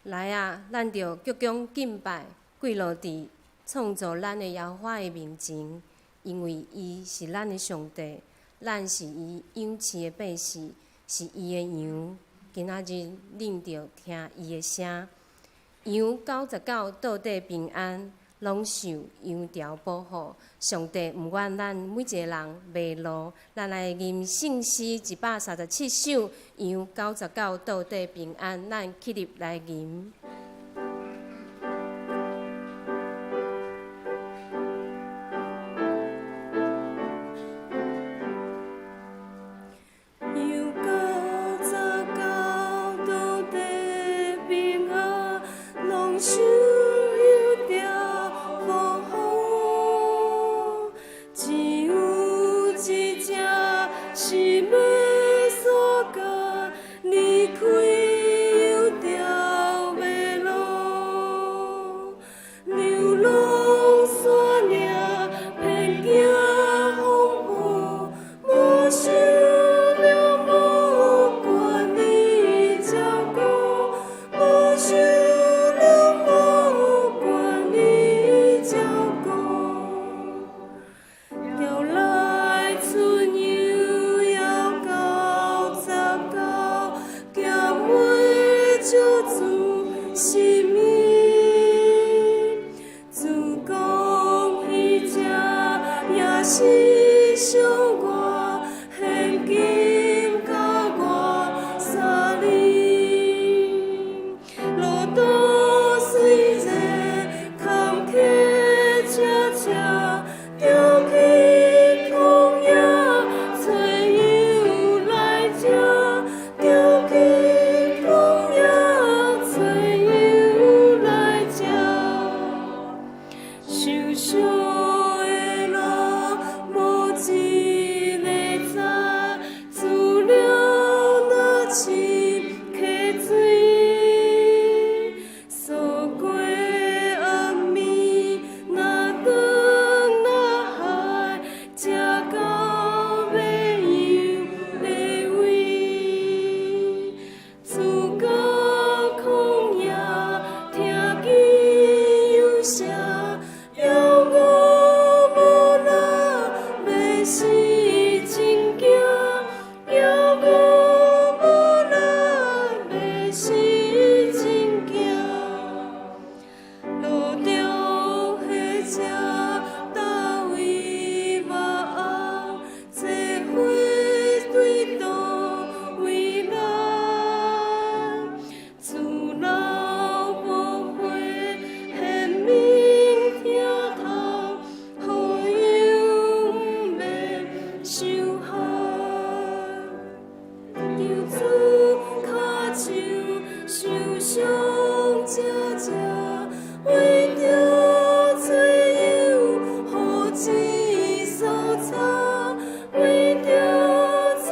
來啊，咱著鞠躬敬拜，跪落佇創造咱的耶和華的面前，因為伊是咱的上帝，咱是伊養飼的百姓，是伊的羊。今仔日恁著聽伊的聲。羊99倒底平安，攏受羊條保護。上帝毋願咱每一个人迷路，咱來吟聖詩137首，羊99倒底平安，咱起立來吟。羊99倒底平安，攏受羊條保護，只有一隻是欲煞甲離開羊條迷路，流浪山嶺，偏行風雨，無想了無權利照顧，無想了無權利照顧。調來賰羊猶99，行袂少主是物。主講彼隻也是屬我，現今佮我相認。路途雖然坎坷車車，著去曠野揣羊來食，著去曠野揣羊來食。受傷的人無一个知，主了若深溪水，所過暗暝若轉若海，才到欲羊的位。主到曠野聽見羊聲，了我無力欲死真驚，了我無力欲死真驚。路中彼隻佗位目紅，這花對佗位來？主老寶血顯明疼痛，予羊毋免受害。求主跤手受傷這這，為著揣羊予錢所差，為著揣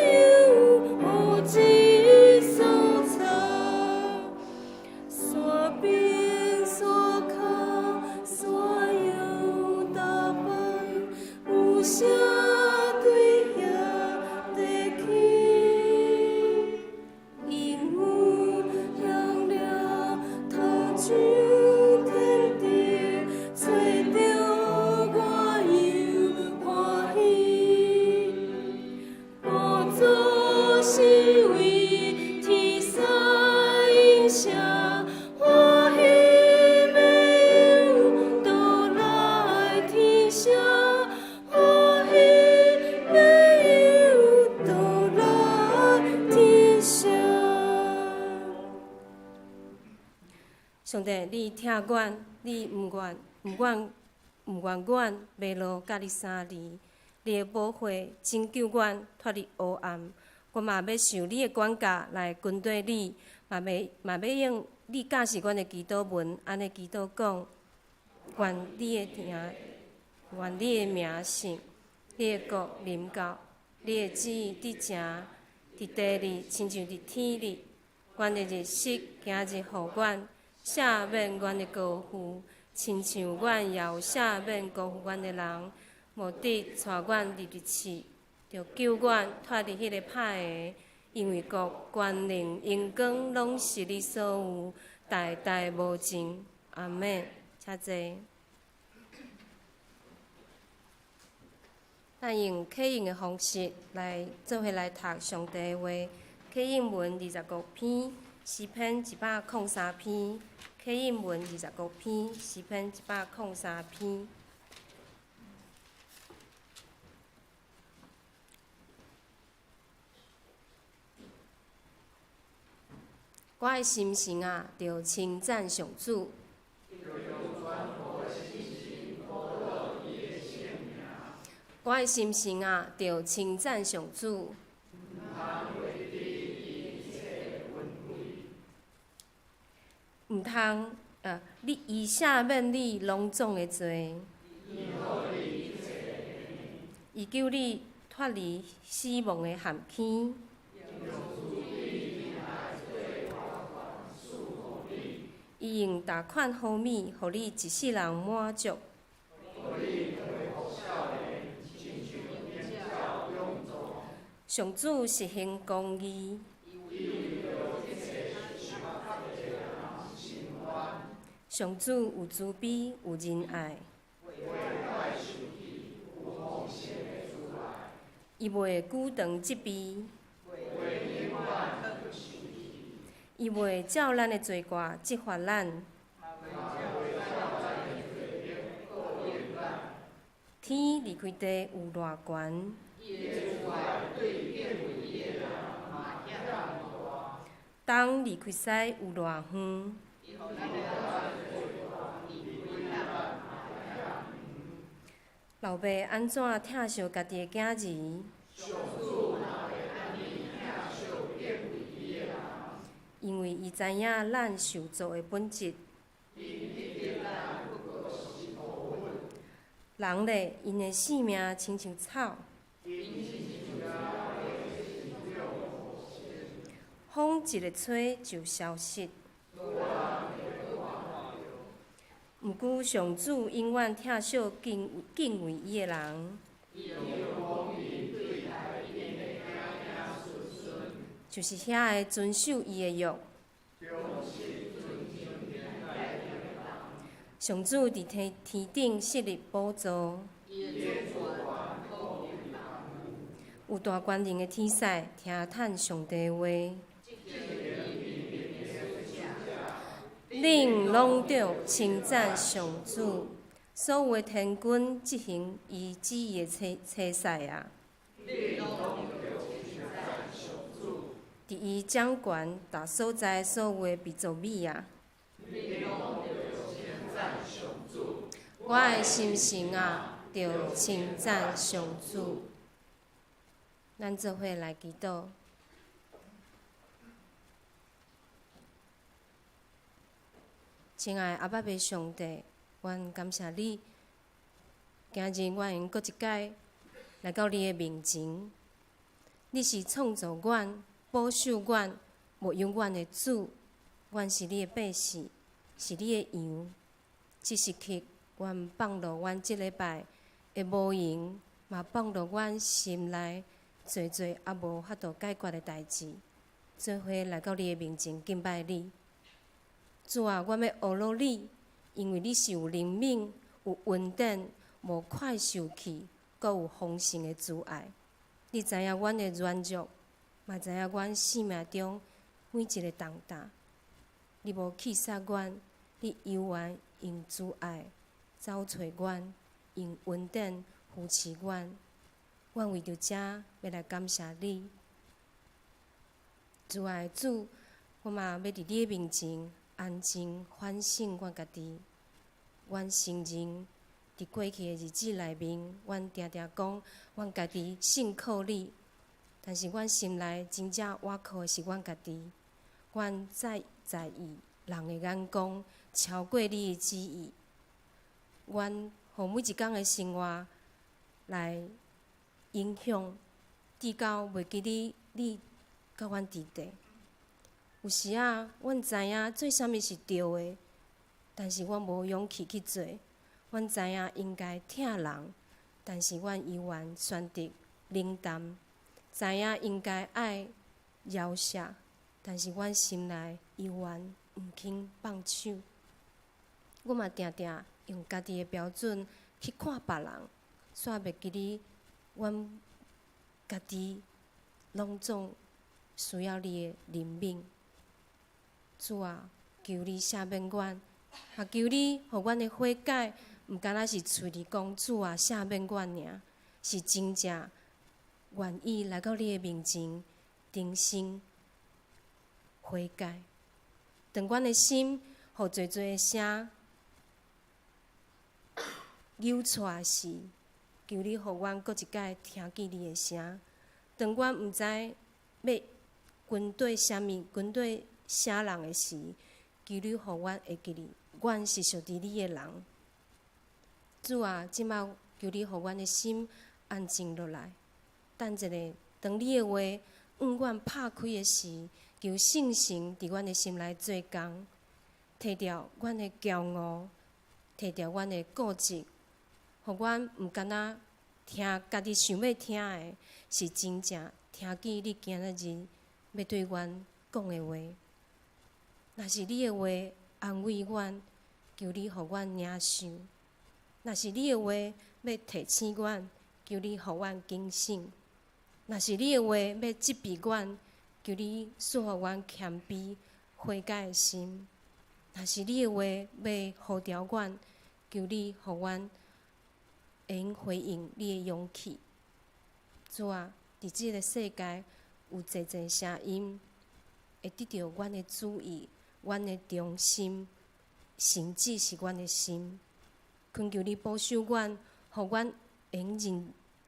羊予錢所差。山邊山跤山羊踏板，有啥對遐地去？因有向了頭上天地，揣著我羊歡喜。寶座是為天使應聲，歡喜欲羊倒來天聲，歡喜欲羊倒來天聲。上帝，你疼阮，你毋願阮迷路佮你相離，你的寶血拯救阮脫離黑暗。我嘛欲受你的管教來跟綴你，嘛欲用你教示阮的祈禱文，按呢祈禱講：願你的名聖，你的國臨到，你的旨意得成，佇地裡親像佇天裡。阮的日食今日予阮，赦免阮的過負，親像阮也有赦免辜負阮的人，毋得帶阮入去試，著救阮脫離彼个歹的，因為國、權能、榮光攏是你所有，代代無盡。阿們。請坐。咱用啟應的方式來做伙來讀上帝的話。啟應文25篇，詩篇103篇。啟應文25篇，詩篇103篇。我的心神啊，著稱讚上主。我的心神啊，著稱讚上主。毋通，你伊赦免你攏總的罪。伊救你脫離死亡的陷坑。伊用大款好米，予你一世人滿足。上主實行公義。上主有慈悲，有仁愛。伊袂久長責備。伊袂照咱的罪過責罰咱。天離開地有偌懸？東離開西有偌遠？老爸按怎疼惜家己的囝兒？因為伊知影咱受造的本質。人咧，𪜶的性命親像草。風一个吹就消失。毋過上主永遠疼惜敬畏伊的人。就是遐个遵守伊的約。上主佇天頂設立寶座。有大權能的天使聽嘆上帝話。恁攏著稱讚上主，所有的天軍執行伊旨意的差使啊！佇伊掌權逐所在所有的被造物啊！我的心神啊，著稱讚上主。咱做伙來祈禱。親愛阿爸父上帝，阮感謝你，今日阮會閣一擺來到你的面前。你是創造阮、保守阮、牧養阮的主，阮是你的百姓，是你的羊。這時刻，阮放落阮這禮拜的無閒，嘛放落阮心內濟濟猶無法度解決的代誌，做伙來到你的面前敬拜你。主啊，阮欲學落你，因為你是有憐憫、有恩典、無快受氣、閣有豐盛的慈愛。你知影阮的軟弱，嘛知影阮生命中每一个重擔。你無棄殺阮，你猶原用慈愛走揣阮，用恩典扶持阮。阮為著這欲來感謝你。慈愛的主，我嘛欲佇你的面前安靜反省阮家己。阮承認，佇過去的日子內面，阮定定講阮家己信靠你，但是阮心內真正倚靠的是阮家己。阮在意人的眼光，超過你的旨意。阮予每一工的生活來影響，直到袂記得你佮阮佇佇。有時仔，阮知影做啥物是對的，但是阮無勇氣去做。阮知影應該疼人，但是阮猶原選擇冷淡。知影應該愛饒赦，但是阮心內猶原毋肯放手。阮嘛定定用家己的標準去看別人，煞袂記得阮家己攏總需要你的憐憫。主啊，求你赦免阮，也求你予阮的悔改，毋干焦是喙裡講主啊赦免阮爾，是真正願意來到你的面前，誠心悔改。當阮的心予濟濟的聲扭掣時，求你予阮閣一擺聽見你的聲。當阮毋知欲跟綴啥物、跟綴啥人的時，求你予阮會記得，阮是屬佇你的人。主啊，這擺求你予阮的心安靜落來，等一下，當你的話向阮拍開的時，求聖神佇阮的心內做工，提掉阮的驕傲，提掉阮的固執，予阮毋干焦聽家己想欲聽的，是真正聽見你今仔日欲對阮講的話。若是你的話安慰阮，求你予阮領受；若是你的話欲提醒阮，求你予阮警醒；若是你的話欲責備阮，求你賜予阮謙卑悔改的心；若是你的話欲呼召阮，求你予阮會用回應你的勇氣。主啊，佇這个世界有濟濟聲音，會得著阮的注意、阮的中心，甚至是阮的心。懇求你保守阮，予阮會用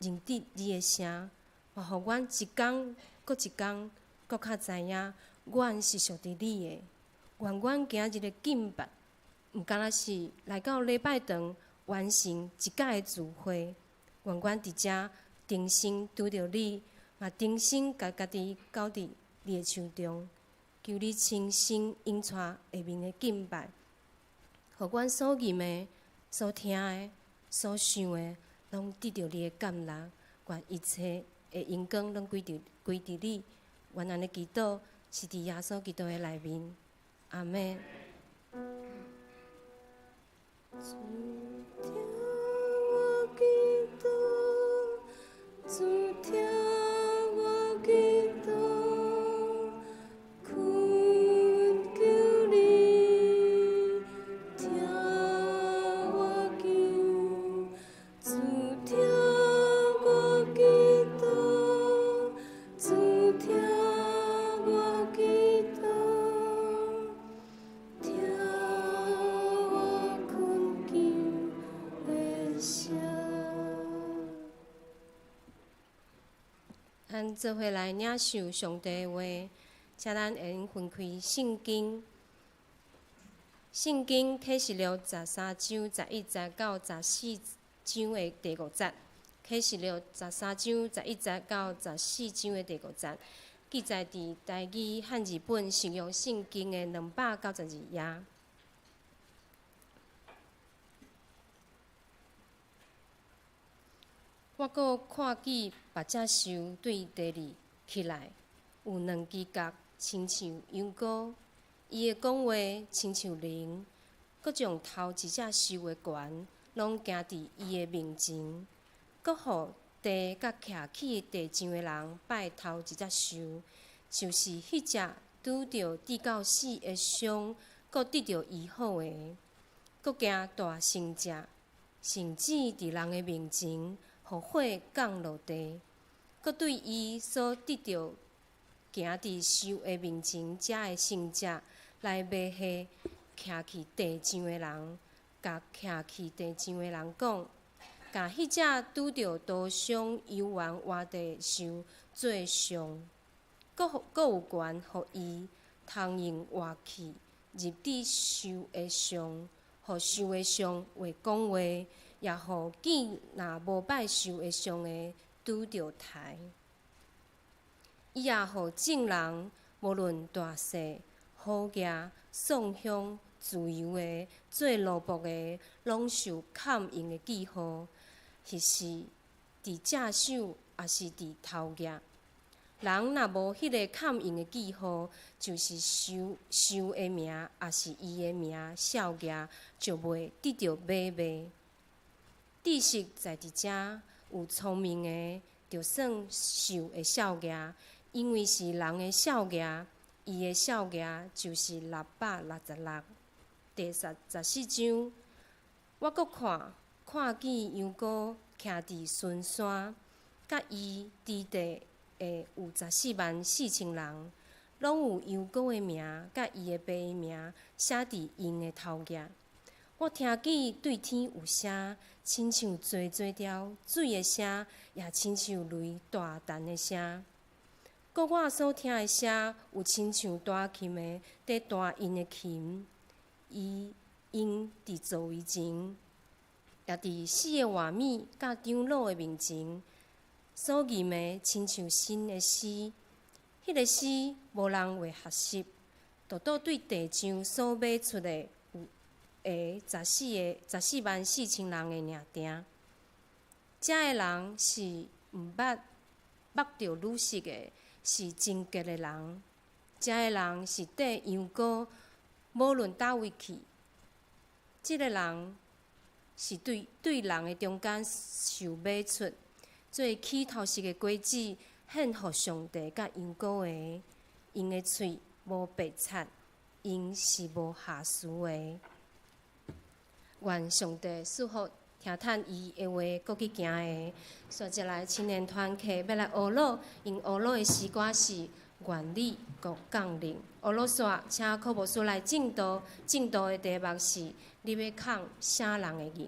認得你的聲，嘛予阮一工閣一工閣較知影，阮是屬佇你的。願阮今日的敬拜，毋干焦是來到禮拜堂完成一擺的聚會，願阮佇遮重新拄著你，嘛重新共家己交佇你的手中，求你親身引帶下面的敬拜，予阮所吟的、所聽的、所想的，攏得著你的悅納，願一切的榮光攏歸佇你。阮按呢祈禱，是佇耶穌基督的內面，阿們。主聽我祈禱，主聽我祈禱，懇求你聽我求，主聽我祈禱，主聽我祈禱，聽我懇求的聲。咱做伙來領受上帝的話，請咱會用分開聖經。聖經啟示錄13章11節到14章的第5節，啟示錄十三章十一節到十四章的第五節，記載佇台語漢字本實用聖經的292頁。我閣看見別隻獸對地裡起來，有兩支角，親像羊羔。伊的講話親像靈，閣將頭一隻獸的權，攏行佇伊的面前，閣予地佮徛去地上的人拜頭一隻獸，就是彼隻拄著治到死的傷，閣得著醫好的，閣行大神蹟，甚至佇人的面前，予火降落地，閣對伊所得著行佇獸的面前遮的神蹟來迷惑徛去地上的人，共徛去地上的人講，共彼隻拄著刀傷猶原活的獸做像，閣有權予伊通用活氣入佇獸的像，予獸的像會講話。也予見若無拜獸的像的拄著刣。伊也予眾人無論大細、好額、喪鄉、自由的、做奴僕的，攏受崁印的記號，彼是佇隻手，抑是佇頭額。人若無彼个崁印的記號，就是獸獸的名，抑是伊的名數額，就袂得著買賣。知識在佇遮，有聰明的，就算獸的數額，因為是人的數額，伊的數額就是666。第十四章，我閣看，看見羊羔徛佇錫山，佮伊佇地的有144,000人，攏有羊羔的名佮伊的爸的名寫佇𪜶的頭額。我聽見對天有聲，親像濟濟條水的聲，也親像雷大彈的聲。閣我所聽的聲，有親像彈琴的佇彈𪜶的琴，伊𪜶佇座位前，也佇四个活物佮長老的面前，所吟的親像新的詩。彼个詩無人會學習，獨獨對地上所買出的有的144,000人的爾定。遮的人是毋捌縛著女色的，是貞潔的人。遮的人是綴羊羔，無論佗位去。這个人是對對人的中間受買出，做起頭時的果子，獻予上帝佮羊羔的。𪜶的喙無白賊，𪜶是無瑕疵的。願上帝賜福聽趁伊的話，閣去行的。煞接來青年團契欲來學魯，𪜶學魯的詩歌是《願你國降臨》。學魯煞，請柯牧師來證道，證道的題目是：你欲扛啥人的義？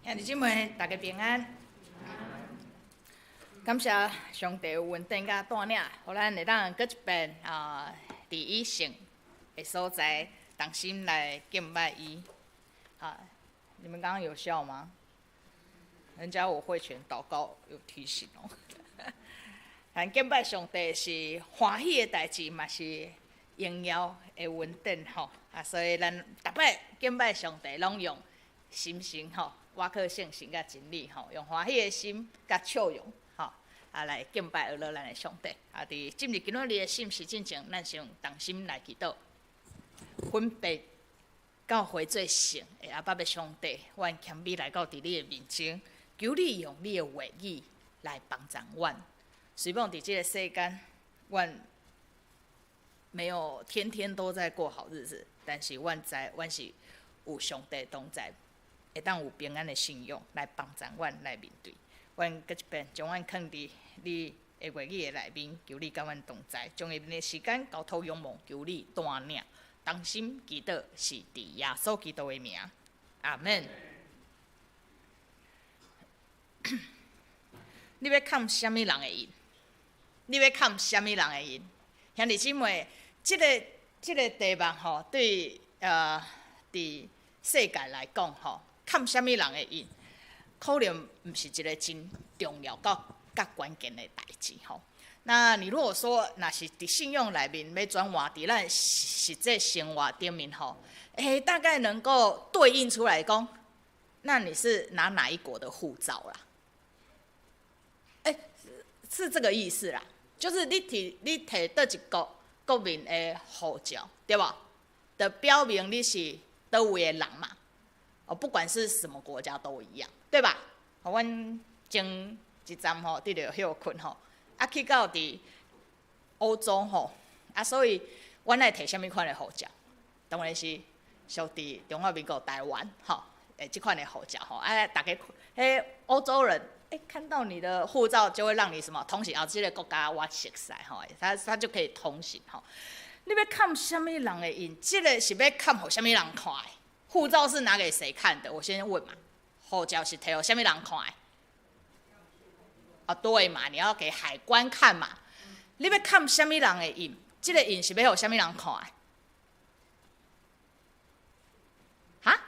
兄弟姊妹，大家平安。感謝上帝有恩典佮帶領，予咱會當閣一遍啊，佇伊聖的所在，同心來敬拜伊。啊，你們剛剛有笑嗎？人家我會前禱告有提醒哦。咱敬拜上帝是歡喜的代誌，嘛是榮耀的恩典吼。啊，所以咱逐擺敬拜上帝，攏用心聲吼。倚靠聖神佮真理吼，用歡喜的心佮笑容吼，啊來敬拜阿咱的上帝。啊，佇進入今仔日的信息進前，咱先同心來祈禱。分別教會做聖的阿爸的上帝，阮謙卑來到佇你的面前，求你用你的話語來幫助阮。雖罔佇這个世間，阮沒有天天都在過好日子，但是阮知，阮是有上帝同在。會當有平安的信仰來幫助阮來面對。阮閣一遍將阮囥佇你的話語的內面，求你佮阮同在，將下面的時間交託仰望，求你帶領，同心祈禱是佇耶穌基督的名，阿門。你欲蓋啥物人的印？你欲蓋啥物人的印？兄弟姊妹，這個題目吼，對佇世界來講吼。蓋啥物人的印，可能毋是一个真重要佮佮關鍵的代誌吼。那你如果說，若是佇信仰內面欲轉換，佇咱實際生活頂面吼，欸，大概能夠對應出來講，那你是拿哪一國的護照啦？欸，是這個意思啦，就是你提佗一國國民的護照，對無？就表明你是佗位的人嘛。哦，不管是什麼國家都一樣，對吧？阮前一站吼，佇咧歇睏吼，啊去到佇歐洲吼，啊所以阮愛提啥物款的護照？當然是屬佇中華民國台灣吼，欸，這款的護照吼，啊逐家彼歐洲人欸，看到你的護照就會讓你什麼通行啊？這個國家我熟悉吼，他就可以通行吼。你欲蓋啥物人的印？這個是欲蓋予啥物人看的？護照是拿給誰看的？我先問嘛。護照是提予啥物人看的？啊，對嘛，你要給海關看嘛。你欲蓋啥物人的印？這個印是欲予啥物人看的？哈？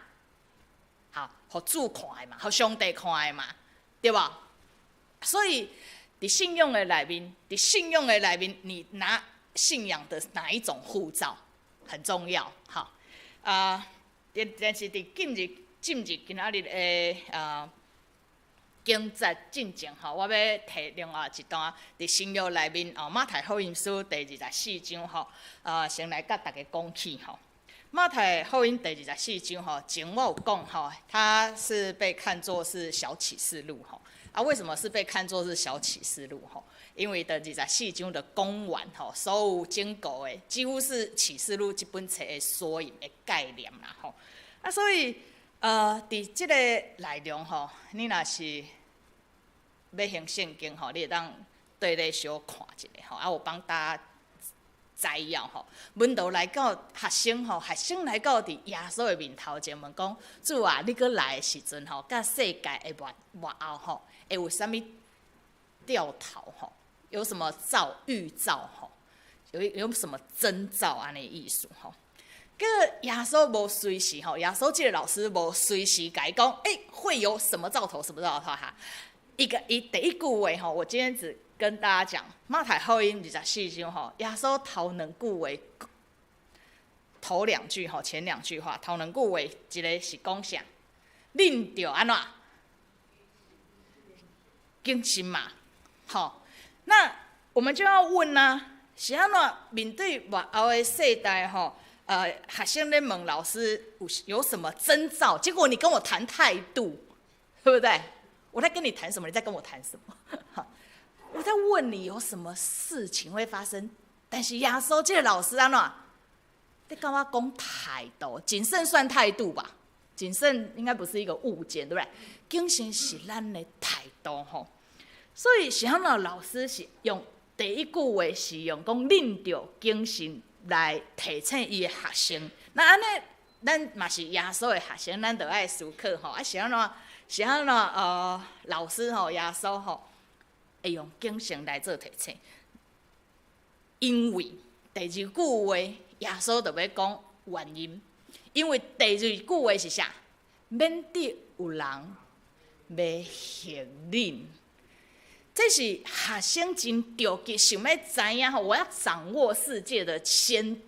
好，予主看的嘛，予上帝看的嘛，對無？所以，佇信仰的內面，佇信仰的內面，你拿信仰的哪一種護照很重要。好，啊。但是佇進入今仔日的經節進前吼，我欲提另外一段佇新約內面哦，馬太福音書第二十四章吼，先來佮大家講起吼。馬太福音第二十四章吼，前我有講吼，它是被看作是小啟示錄吼。啊，為什麼是被看作是小啟示錄吼？因為第二十四章的講完吼，所有經過的幾乎是啟示錄這本冊的縮影的概念啦吼。啊，所以佇這個內容吼，你若是欲還聖經吼，你會當對咧小看一下吼。啊，我幫大家摘要吼，門徒來到學生吼，學生來到佇耶穌的面頭前問講：主啊，你閣來的時陣吼，佮世界的末末後吼，會有啥物兆頭吼？有什麼兆預兆吼？有什麼徵兆按呢意思吼？閣耶穌無隨時吼，耶穌這個老師無隨時共伊講，欸，會有什麼兆頭？什麼兆頭哈？伊個伊第一句話吼，我今天只跟大家講，馬太福音二十四章吼，耶穌頭兩句話，頭兩句吼，前兩句話，頭兩句話，一個是講啥？恁著按怎？謹慎嘛，吼。那我們就要問啦，是按怎面對末後的世代吼？學生咧問老師有什麼徵兆？結果你跟我談態度，對不對？我在跟你談什麼？你在跟我談什麼？我在問你有什麼事情會發生，但是耶穌這個老師按怎？你共我講態度，謹慎算態度吧？謹慎應該不是一個物件，對不對？謹慎是咱的態度吼。所以是按怎老師是用第一句話是用講恁著謹慎來提醒伊的學生。那按呢，咱嘛是耶穌的學生，咱著愛思考吼。啊，是按怎？是按怎？老師吼，耶穌吼，會用謹慎來做提醒，因為第二句話耶穌就欲講原因，因為第二句話是啥？免得有人迷惑恁。這是學生真著急，想欲知影吼，我要掌握世界的先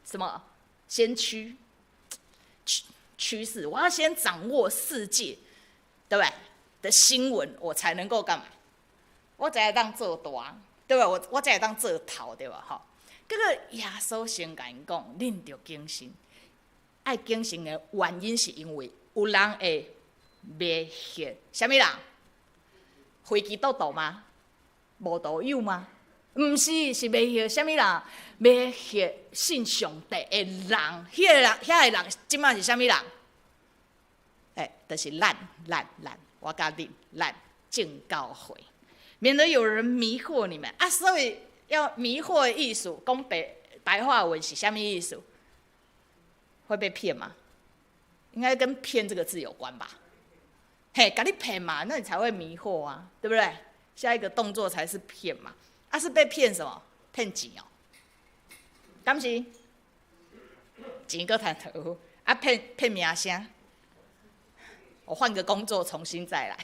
什麼先驅趨勢，我要先掌握世界，對不對？的新聞，我才能夠幹嘛？我才會當做大，對不對？我才會當做頭，對吧？吼，結果耶穌先共𪜶講，恁著謹慎，愛謹慎的原因是因為有人會迷惑，啥物人？非基督徒嗎？無道友嗎？毋是，是迷惑啥物人？迷惑信上帝的人，彼個人，遐个人，這擺是啥物人？欸，就是咱、咱、咱，我佮恁，咱眾教會，免得有人迷惑你們啊！所以要迷惑的意思，講白白話文是啥物意思？會被騙嗎？應該跟騙這個字有關吧？嘿，共你騙嘛，那你才會迷惑啊，對不對？下一個動作才是騙嘛。啊，是被騙什麼？騙錢哦？敢是？錢閣趁著，啊，騙騙名聲。我換個工作，重新再來，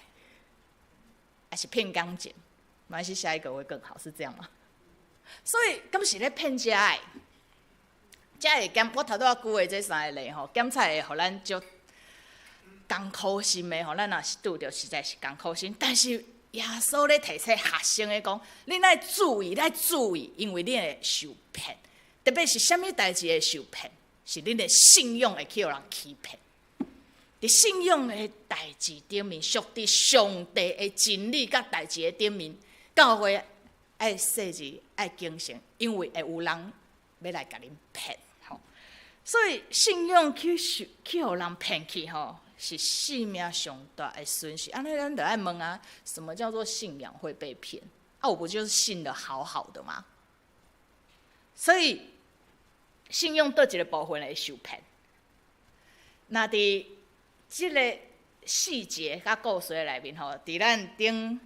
還是騙感情？沒關係，下一個會更好，是這樣嗎？所以，敢是咧騙這的？這會檢，我頭拄仔舉的這三個例吼，檢測會予咱足艱苦心的吼，咱若是拄著，實在是艱苦心。但是耶穌咧提醒學生的講，恁愛注意，愛注意，因為恁會受騙。特別是啥物代誌會受騙？是恁的信仰會去予人欺騙。佇信仰的代誌頂面，屬佇上帝的真理佮代誌的頂面，教會愛細緻、愛謹慎，因為會有人欲來共恁騙。吼，所以信仰去受去予人騙去吼，是性命上大的損失。按呢，咱著愛問啊，什麼叫做信仰會被騙？啊，我不就是信得好好的嗎？所以信仰佗一個部分會受騙。那佇這個細節佮故事內面吼，佇咱頂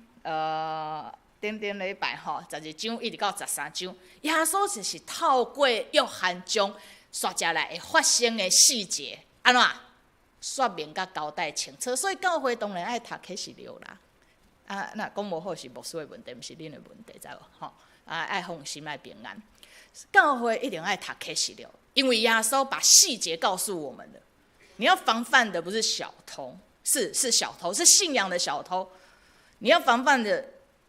頂頂禮拜吼，12章一直到13章，耶穌就是透過約翰將紲接來會發生的細節，按怎說明佮交代清楚。所以教會當然愛讀啟示錄啦。啊，若講無好是牧師的問題，毋是恁的問題，知無？吼，啊，愛放心，愛平安。教會一定愛讀啟示錄，因為耶穌把細節告訴我們的。你要防範的不是小偷，是小偷，是信仰的小偷。你要防範的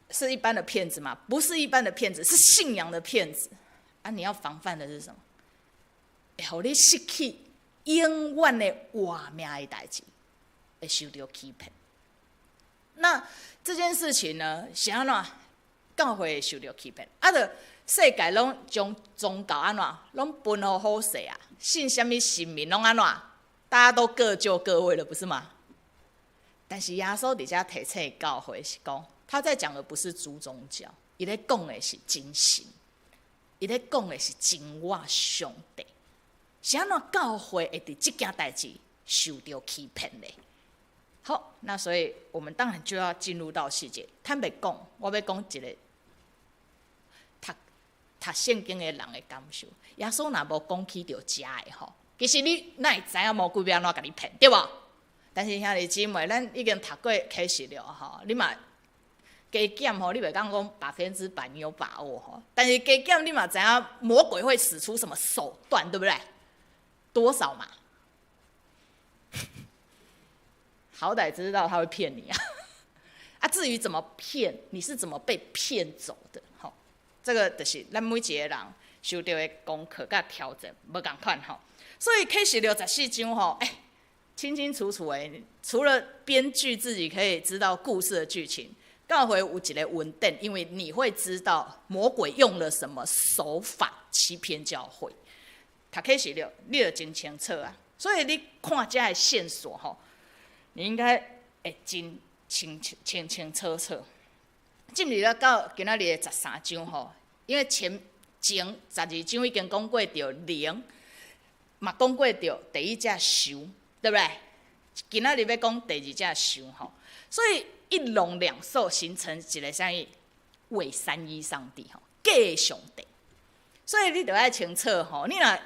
是一般的騙子嗎？不是一般的騙子，是信仰的騙子。啊，你要防範的是什麼？會予你失去永遠的活命的代誌，會受著欺騙。那這件事情呢，是按怎？教會會受著欺騙，啊，著世界攏將宗教按怎，攏分予好勢啊，信啥物神明攏按怎？大家都各就各位了，不是嗎？但是耶穌佇遮提醒教會是講，他在講的不是諸宗教，伊咧講的是真神，伊咧講的是真我上帝。是按怎教會會佇這件代誌受著欺騙咧？好，那所以我們當然就要進入到細節。坦白講，我欲講一個讀讀聖經的人的感受。耶穌若無講起著遮的吼，其實你哪會知影魔鬼欲按怎共你騙，對無？但是兄弟姊妹，咱已經讀過啟示錄吼，你嘛加減吼，你袂當講100%你有把握吼。但是加減你嘛知影魔鬼會使出什麼手段，對不對？多少嘛？好歹知道他會騙你啊！啊，至於怎麼騙，你是怎麼被騙走的？吼，這個就是咱每一個人受著的功課佮挑戰，無仝款吼。所以啟示錄14章吼，欸，清清楚楚的，除了編劇自己可以知道故事的劇情，教會有一個穩定，因為你會知道魔鬼用了什麼手法欺騙教會。讀啟示錄，你就真清楚啊。所以你看這个線索吼，你應該會真清清清楚楚。進入了到今仔日的十三章吼，因為前12章已經講過著靈，嘛講過著第一隻獸，對不對？今仔日欲講第二隻獸吼，所以一龍兩獸形成一个啥物？偽三一上帝吼，假上帝。所以你著愛清楚吼，你若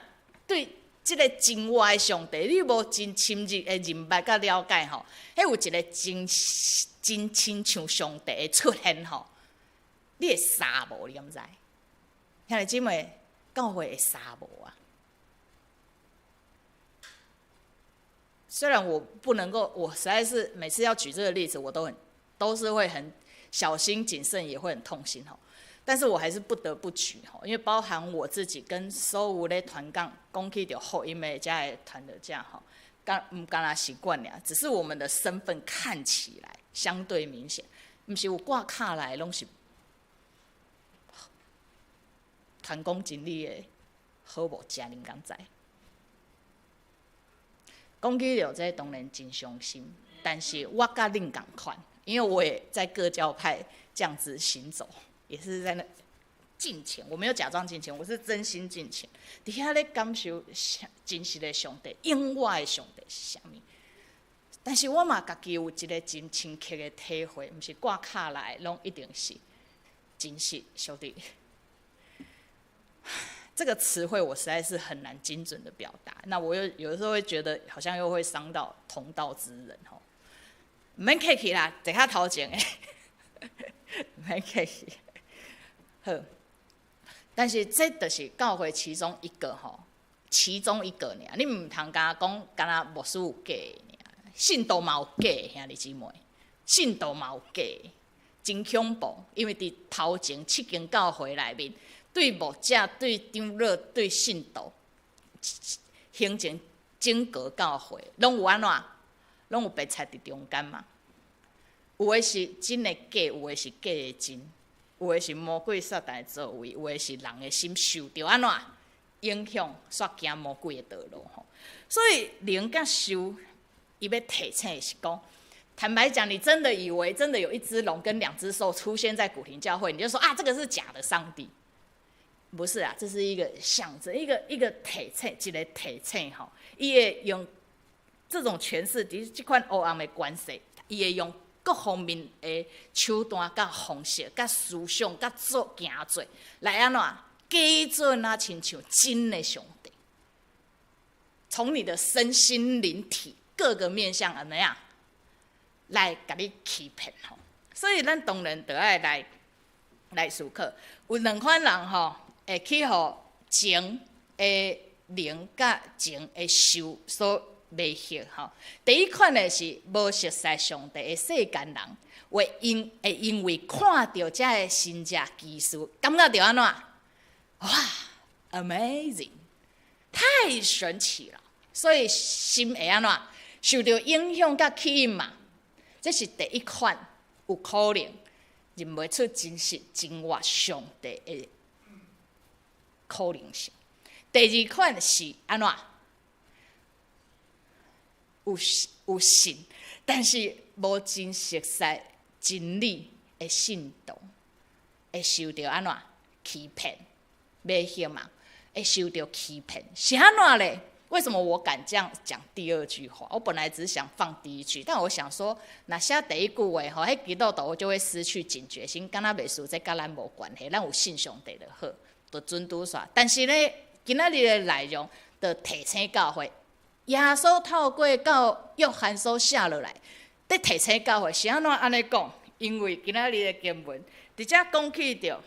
對這个真活的上帝，你無真深入的認捌佮了解吼，彼有一个真真親像上帝的出現吼，你會捎無？你敢知？兄弟姊妹，教會會捎無啊？雖然我不能夠，我實在是每次要舉這個例子，我都是會很小心謹慎，也會很痛心吼。但是我還是不得不舉吼，因為包含我自己跟所有咧傳講講起著福音的遮个傳道者吼，敢毋敢若習慣爾，只是我們的身份看起來相對明顯，毋是有掛卡來攏是傳講真理的好牧者，恁敢知？講起著這當然真傷心，但是我佮恁仝款，因為我也在各教派這樣子行走。也是在那敬虔，我沒有假裝敬虔，我是真心敬虔。佇遐咧感受真實的上帝，永活的上帝是啥物？但是我嘛家己有一个真深刻的體會，毋是掛卡來攏一定是真實上帝。這個詞彙我實在是很難精準的表達。那我又有的時候會覺得好像又會傷到同道之人吼。毋免客氣啦，坐較頭前的，毋免客氣。好，但是這就是教會其中一個吼，其中一個爾。你毋通敢講，敢若牧師有假爾，信徒嘛有假，兄弟姊妹，信徒嘛有假，真恐怖。因為佇頭前七間教會內面，對牧者、對長老、對信徒，形成整個教會，攏有按怎？攏有白菜佇中間嘛？有的是真的假，有的是假的真。有的是魔鬼撒旦的作為，有的是人的心受著按怎影響，煞行魔鬼的道路吼。所以靈佮獸，伊欲提醒的是講，坦白講，你真的以為真的有一隻龍跟兩隻獸出現在古亭教會，你就說啊，這個是假的上帝？不是啊，這是一個象徵，一個提醒，一個提醒吼。伊會用這種詮釋，佇這款黑暗的關係，伊會用各方面的手段、佮方式、佮思想、佮做行做，來按怎假做若親像真的上帝。從你的身心靈體各個面向按呢樣來共你欺騙吼。所以咱當然著愛來思考，有兩款人吼，會去予情的靈佮情的獸所迷惑吼。第一款的是無熟悉上帝的世間人，會因為看著這个神跡奇事，感覺著按怎？哇，amazing，太神奇了！所以心會按怎？受著影響佮吸引嘛。這是第一款有可能認袂出真實真活上帝的可能性。第二款是按怎？有信，但是無真熟悉真理的信徒，會受著按怎欺騙、迷惑嘛？會受著欺騙，是按怎咧？為什麼我敢這樣講第二句話？我本來只想放第一句，但我想說，若寫第一句話吼，彼基督徒就會失去警覺心，敢若袂輸，這佮咱無關係，咱有信上帝就好，就準拄煞。但是呢，今仔日的內容就提醒教會，耶穌透過到約翰所寫落來，佇提醒教會是按怎按呢講？因為今仔日的經文，佇遮講起著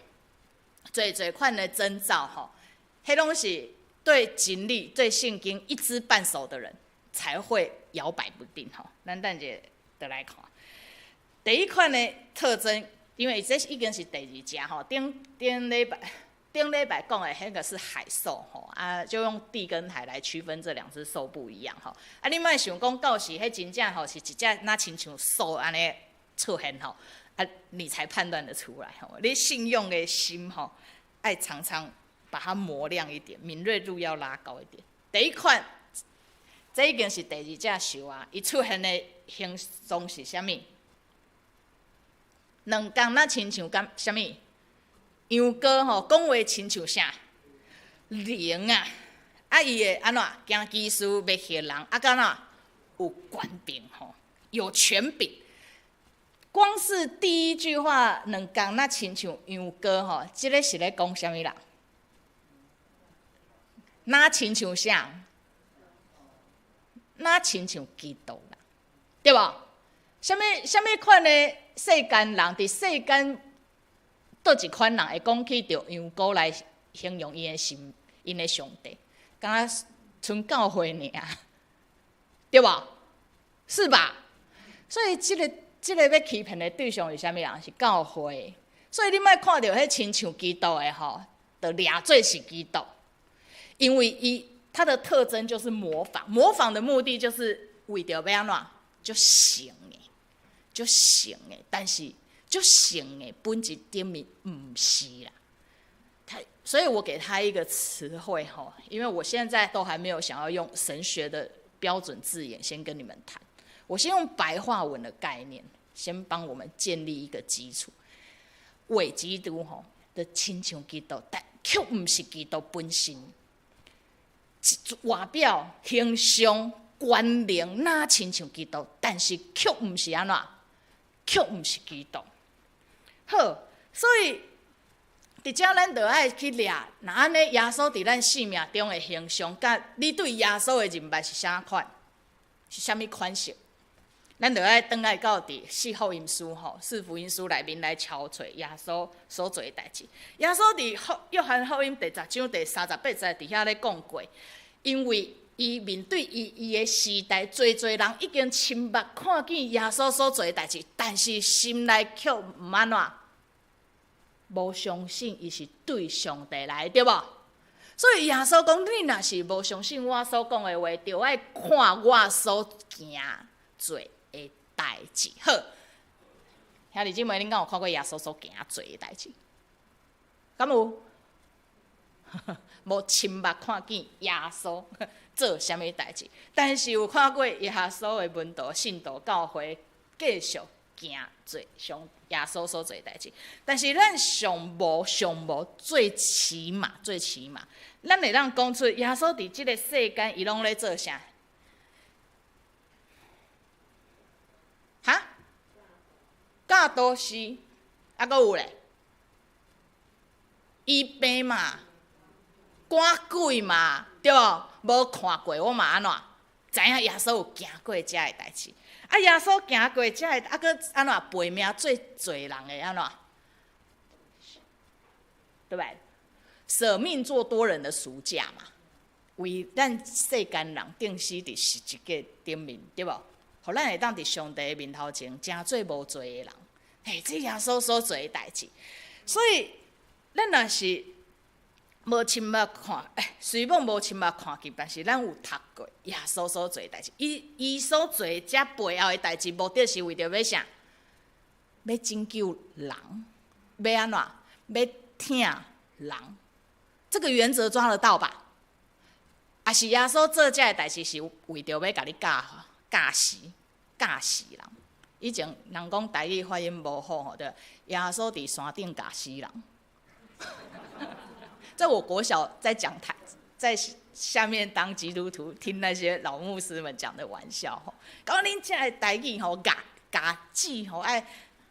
濟濟款的徵兆吼，彼攏是對真理、對聖經一知半熟的人才會搖擺不定吼。咱等下就來看第一款的特徵，因為這已經是第二隻吼，頂頂禮拜頂禮拜講的彼個是海獸吼，啊，就用地跟海來區分這兩隻獸不一樣吼。啊，你莫想講到時彼真正吼是一隻若親像獸按呢出現吼，啊，你才判斷得出來吼。你信仰的心吼，愛常常把它磨亮一點，敏銳度要拉高一點。第一款，這已經是第二隻獸啊！伊出現的形狀是啥物？兩角若親像敢啥物？羊羔吼，講話親像啥？靈啊！啊，伊會按怎？行奇事，欲嚇人，啊，敢怎？有權柄吼，有權柄。光是第一句話，兩角若親像羊羔吼，這个是咧講啥物人？若親像啥？若親像基督啦，對無？啥物啥物款的世間人，佇世間佗一款人會講起著羊羔來形容𪜶的神，𪜶的上帝，敢若賰教會爾，對無？是吧？所以這個欲欺騙的對象是啥物人？是教會。所以你莫看著彼親像基督的吼，就掠做是基督。因為伊他的特徵就是模仿，模仿的目的就是為著欲按怎，足像的，足像的，但是足像的本質頂面毋是啦。他，所以我給他一個詞彙吼，因為我現在都還沒有想要用神學的標準字眼先跟你們談，我先用白話文的概念，先幫我們建立一個基礎。偽基督吼，就親像基督，但卻毋是基督本身。外表形象、權能，若親像基督，但是卻毋是按怎，卻毋是基督。好，所以佇遮咱就愛去掠，若按呢耶穌佇咱生命中的形象，佮你對耶穌的認捌是啥款？是啥物款式？咱就愛轉來到佇四福音書吼，四福音書內面來抄揣耶穌所做的代誌。耶穌佇約翰福音第10章第38節佇遐咧講過，因為伊面對伊的時代，濟濟人已經親目看見耶穌所做的代誌，但是心內卻毋按怎，無相信伊是對上帝來，對無？所以耶穌講：你若是無相信我所講的話，就愛看我所行做的代誌。好，兄弟姊妹，恁敢有看過耶穌所行做的代誌？敢有？無親目看見耶穌做啥物代誌，但是有看過耶穌的門徒、信徒、教會繼續行做上耶穌所做的代誌。但是咱上無上無，最起碼最起碼，咱會當講出耶穌佇這个世間，伊攏咧做啥？哈？教導是，啊，閣有咧？醫病嘛，趕鬼嘛，對無？無看過，我嘛按怎？知影耶穌有行過遮个代誌。啊，耶穌行過遮个，啊，閣按怎背命做濟人的按怎？對不對？捨命做多人的贖價嘛，為咱世間人釘死佇十字架頂面，對無？予咱會當佇上帝的面頭前，成做無罪的人。嘿，這耶穌所做的代誌。所以，咱若是無親目看，欸，雖罔無親目看見，但是咱有讀過耶穌所做的代誌。伊所做這背後的代誌，目的是為著欲啥？欲拯救人，欲按怎？欲疼人。這個原則抓得到吧？抑是耶穌做這个代誌是為著欲共你教教死教死人。以前人講台語發音無好吼，對，耶穌佇山頂教死人。在我國小在講台，在下面當基督徒聽那些老牧師們講的玩笑吼，講恁這个台語吼，咬咬字吼愛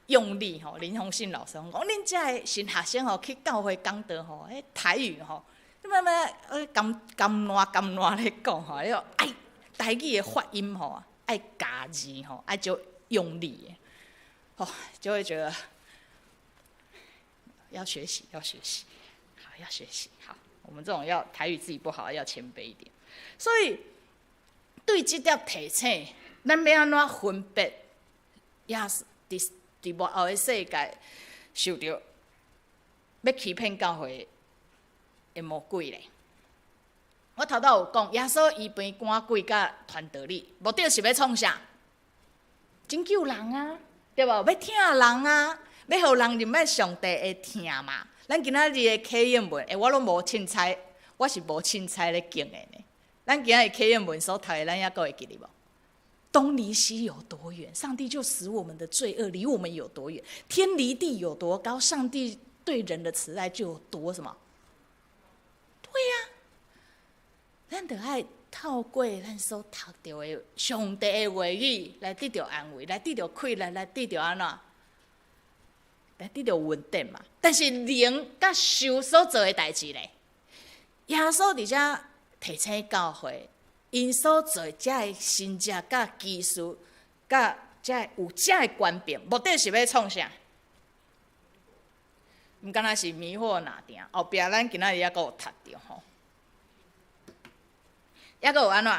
用力吼。林宏信老師講，恁這个新學生吼去教會講道吼，彼台語吼，你慢慢甘甘爛甘爛咧講吼，你愛台語的發音吼，愛咬字吼，愛足用力的，吼，就會覺得要學習，要學習。好，要學習。好，我們這種要台語自己不好，要謙卑一點。所以對這條提醒，咱欲按怎分別？也是佇末後的世界受著欲欺騙教會的魔鬼咧。我頭拄有講，耶穌醫病趕鬼佮傳道理，目的是欲創啥？拯救人啊，對無？欲疼人啊，欲予人認捌上帝的疼嘛。咱今仔日的啟應文，欸，我攏無凊彩，我是無凊彩咧揀的呢。咱今仔日啟應文所讀的，咱猶閣會記得無？東離西有多遠，上帝就使我們的罪惡離我們有多遠；天離地有多高，上帝對人的慈愛就有多什麼？對呀，咱著愛透過咱所讀著的上帝的話語來得著安慰，來得著氣力，來得著按怎？來得著穩定嘛。但是靈佮獸所做的代誌咧，耶穌佇遮提醒教會，𪜶所做的這个神蹟佮奇事，佮這个有這个權柄，目的是欲創啥？毋敢若是迷惑哪定？後壁咱今仔日猶閣有讀著吼，猶閣有按怎？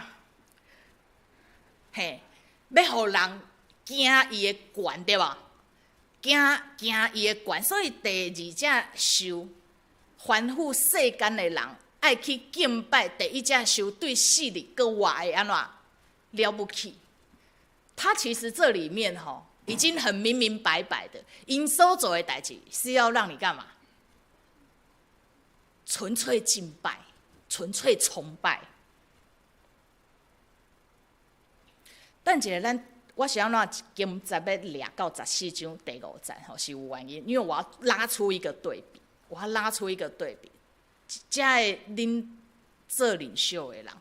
嘿，欲予人驚伊的權對無？驚驚伊的權，所以第二隻獸吩咐世間的人愛去敬拜第一隻獸，對死裡閣活的按怎了不起？他其實這裡面吼已經很明明白白的，𪜶所做的代誌是要讓你幹嘛？純粹敬拜，純粹崇拜。等一下，咱我是按怎今節欲掠到14章第五節吼，是有原因，因為我要拉出一個對比，我要拉出一個對比，這个恁做領袖的人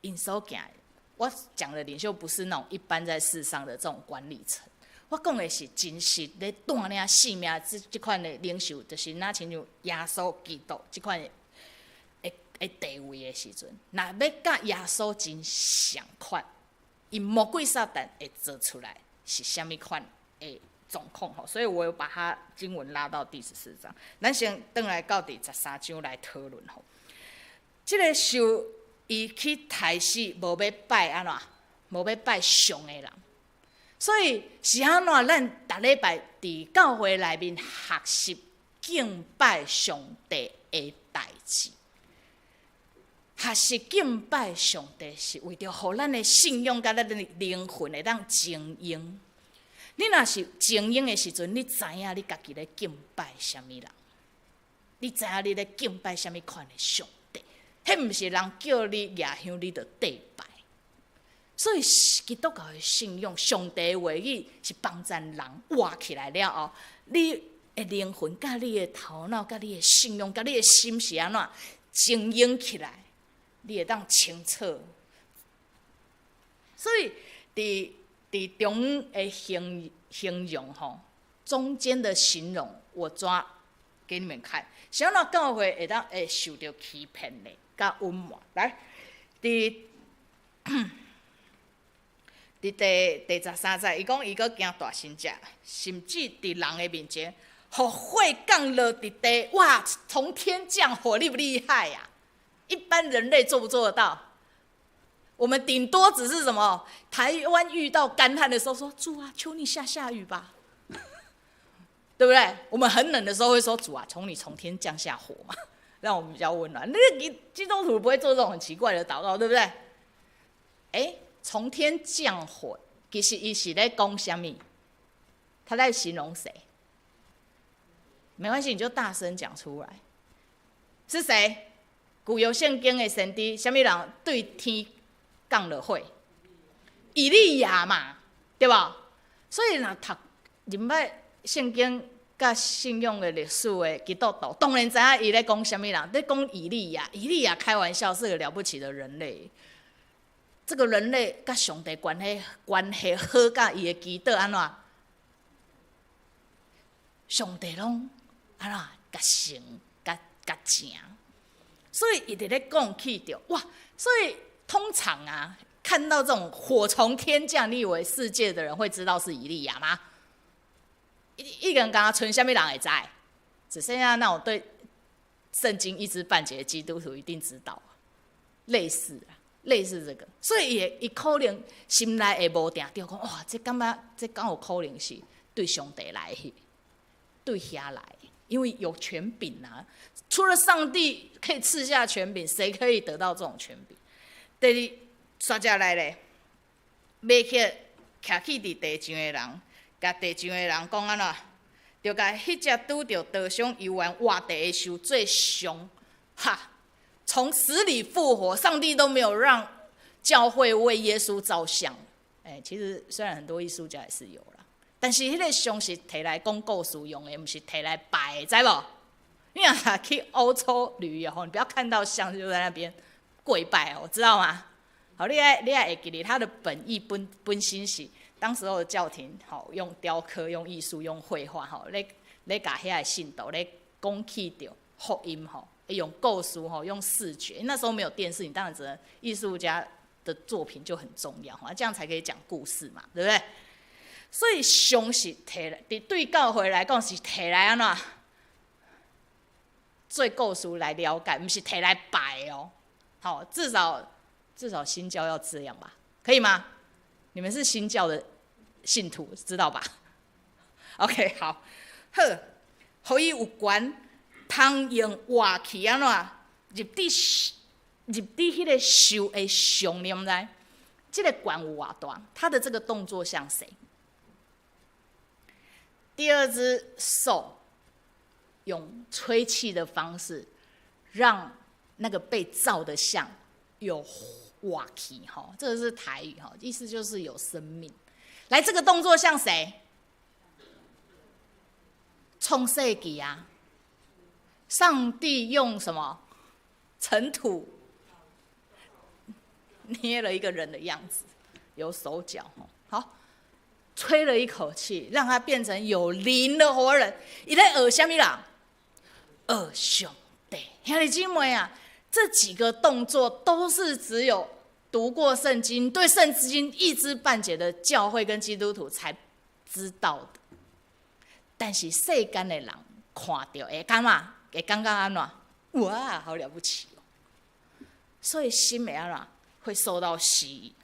，𪜶所行的，我講的領袖不是那種一般在世上的這種管理層，我講的是真實咧帶領性命這這款的領袖，就是若親像耶穌基督這款的的地位的時陣，若欲佮耶穌真相款。伊魔鬼撒旦會做出來是啥物款的狀況吼，所以我有把它經文拉到第14章。咱先轉來到第13章來討論吼。這个獸伊去刣死無欲拜按怎，無欲拜上的人，所以是按怎？咱逐禮拜佇教會內面學習敬拜上帝的代誌。學習敬拜上帝，是為著予咱的信仰佮咱的靈魂會當精英。你若是精英的時陣，你知影你家己咧敬拜啥物人？你知影你咧敬拜啥物款的上帝？彼毋是人叫你蜈香，你就綴拜。所以基督教的信仰，上帝的話語是幫助人活起來了後，你的靈魂、佮你的頭腦、佮你的信仰、佮你的心是按怎精英起來？你會當清楚，所以佇佇中的形形容吼，中間的形容，我抓給你們看。是按怎教會會當會受著欺騙的，佮隱瞞。來，佇佇第第十三節，伊講伊閣行大神蹟，甚至佇人的面前，予火降落佇地，哇！從天降火，厲不厲害呀？一般人類做不做得到？我們頂多只是什麼？台灣遇到乾旱的時候說：“主啊，求你下下雨吧。”對不對？我們很冷的時候會說：“主啊，求你從天降下火嘛，讓我們比較溫暖。”那個基督徒不會做這種很奇怪的禱告，對不對？哎，從天降火，其實伊是咧講啥物？他在形容誰？沒關係，你就大聲講出來，是誰？舊約聖經的先知，啥物人對天降了火？以利亞嘛，對無？所以若讀入捌聖經佮信仰的歷史的基督徒，當然知影伊咧講啥物人，咧講以利亞。以利亞開玩笑是個了不起的人類。這個人類佮上帝關係關係好，佮伊的祈禱按怎？上帝攏按怎？共成共共成。所以伊佇咧講起著哇，所以通常啊，看到這種火從天降，你以為世界的人會知道是以利亞嗎？一一個人敢若賰啥物人會知，只剩下那種對聖經一知半解的基督徒一定知道，類似啊，類似這個，所以伊伊可能心內會無定著，講哇，這感覺這敢有可能是對上帝來的，對遐來。因為有權柄啊，除了上帝可以賜下權柄，誰可以得到這種權柄？第二，煞接來咧，馬克徛起佇地上的人，共地上的人講按怎？就共彼隻拄著刀傷猶原活著的獸做像，哈！從死裡復活，上帝都沒有讓教會為耶穌造像。欸，其實雖然很多藝術家也是有啦，但是彼個像是提來講故事用的，毋是提來拜的，知無？你若去歐洲旅遊，你不要看到像就在那邊跪拜哦，知道嗎？好，你愛會記得他的本意本身是當時候的教廷，吼，用雕刻、用藝術、用繪畫，吼，咧共遐个信徒咧講起著福音，吼，用故事，吼，用視覺。那時候沒有電視，你當然只能藝術家的作品就很重要，吼，這樣才可以講故事嘛，對不對？所以像是提來，佇對教會來講是提來按怎做故事來了解，毋是提來拜哦。好，至少新教要這樣吧，可以嗎？你們是新教的信徒，知道吧？OK，好，好，予伊有權通用活氣按怎入佇彼個獸的像，你毋知？這個權有偌大？他的這個動作像誰？第二隻獸用吹氣的方式，讓那個被造的像有活氣，哈，這個是台語哈，意思就是有生命。來，這個動作像誰？創世紀啊！上帝用什麼塵土捏了一個人的樣子，有手腳，好，吹了一口氣，讓他變成有靈的活人。伊咧學啥物人？學上帝。兄弟姊妹啊，這幾個動作都是只有讀過聖經、對聖經一知半解的教會跟基督徒才知道的。但是世間的人看著會感覺？會感覺按怎？哇，好了不起哦！所以心會按怎？會受到吸引。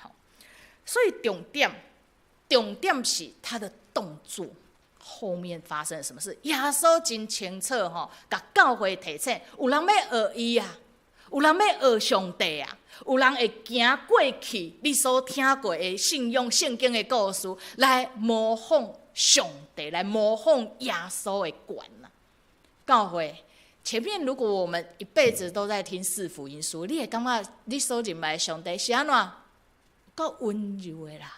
所以重點是他的動作後面發生了什麼事？耶穌真清楚吼，共教會提醒，有人欲學伊啊，有人欲學上帝啊，有人會行過去你所聽過的信仰聖經的故事，來模仿上帝，來模仿耶穌的權啊。教會前面，如果我們一輩子都在聽四福音書，你會感覺你所認為的上帝是按怎？夠溫柔的啦。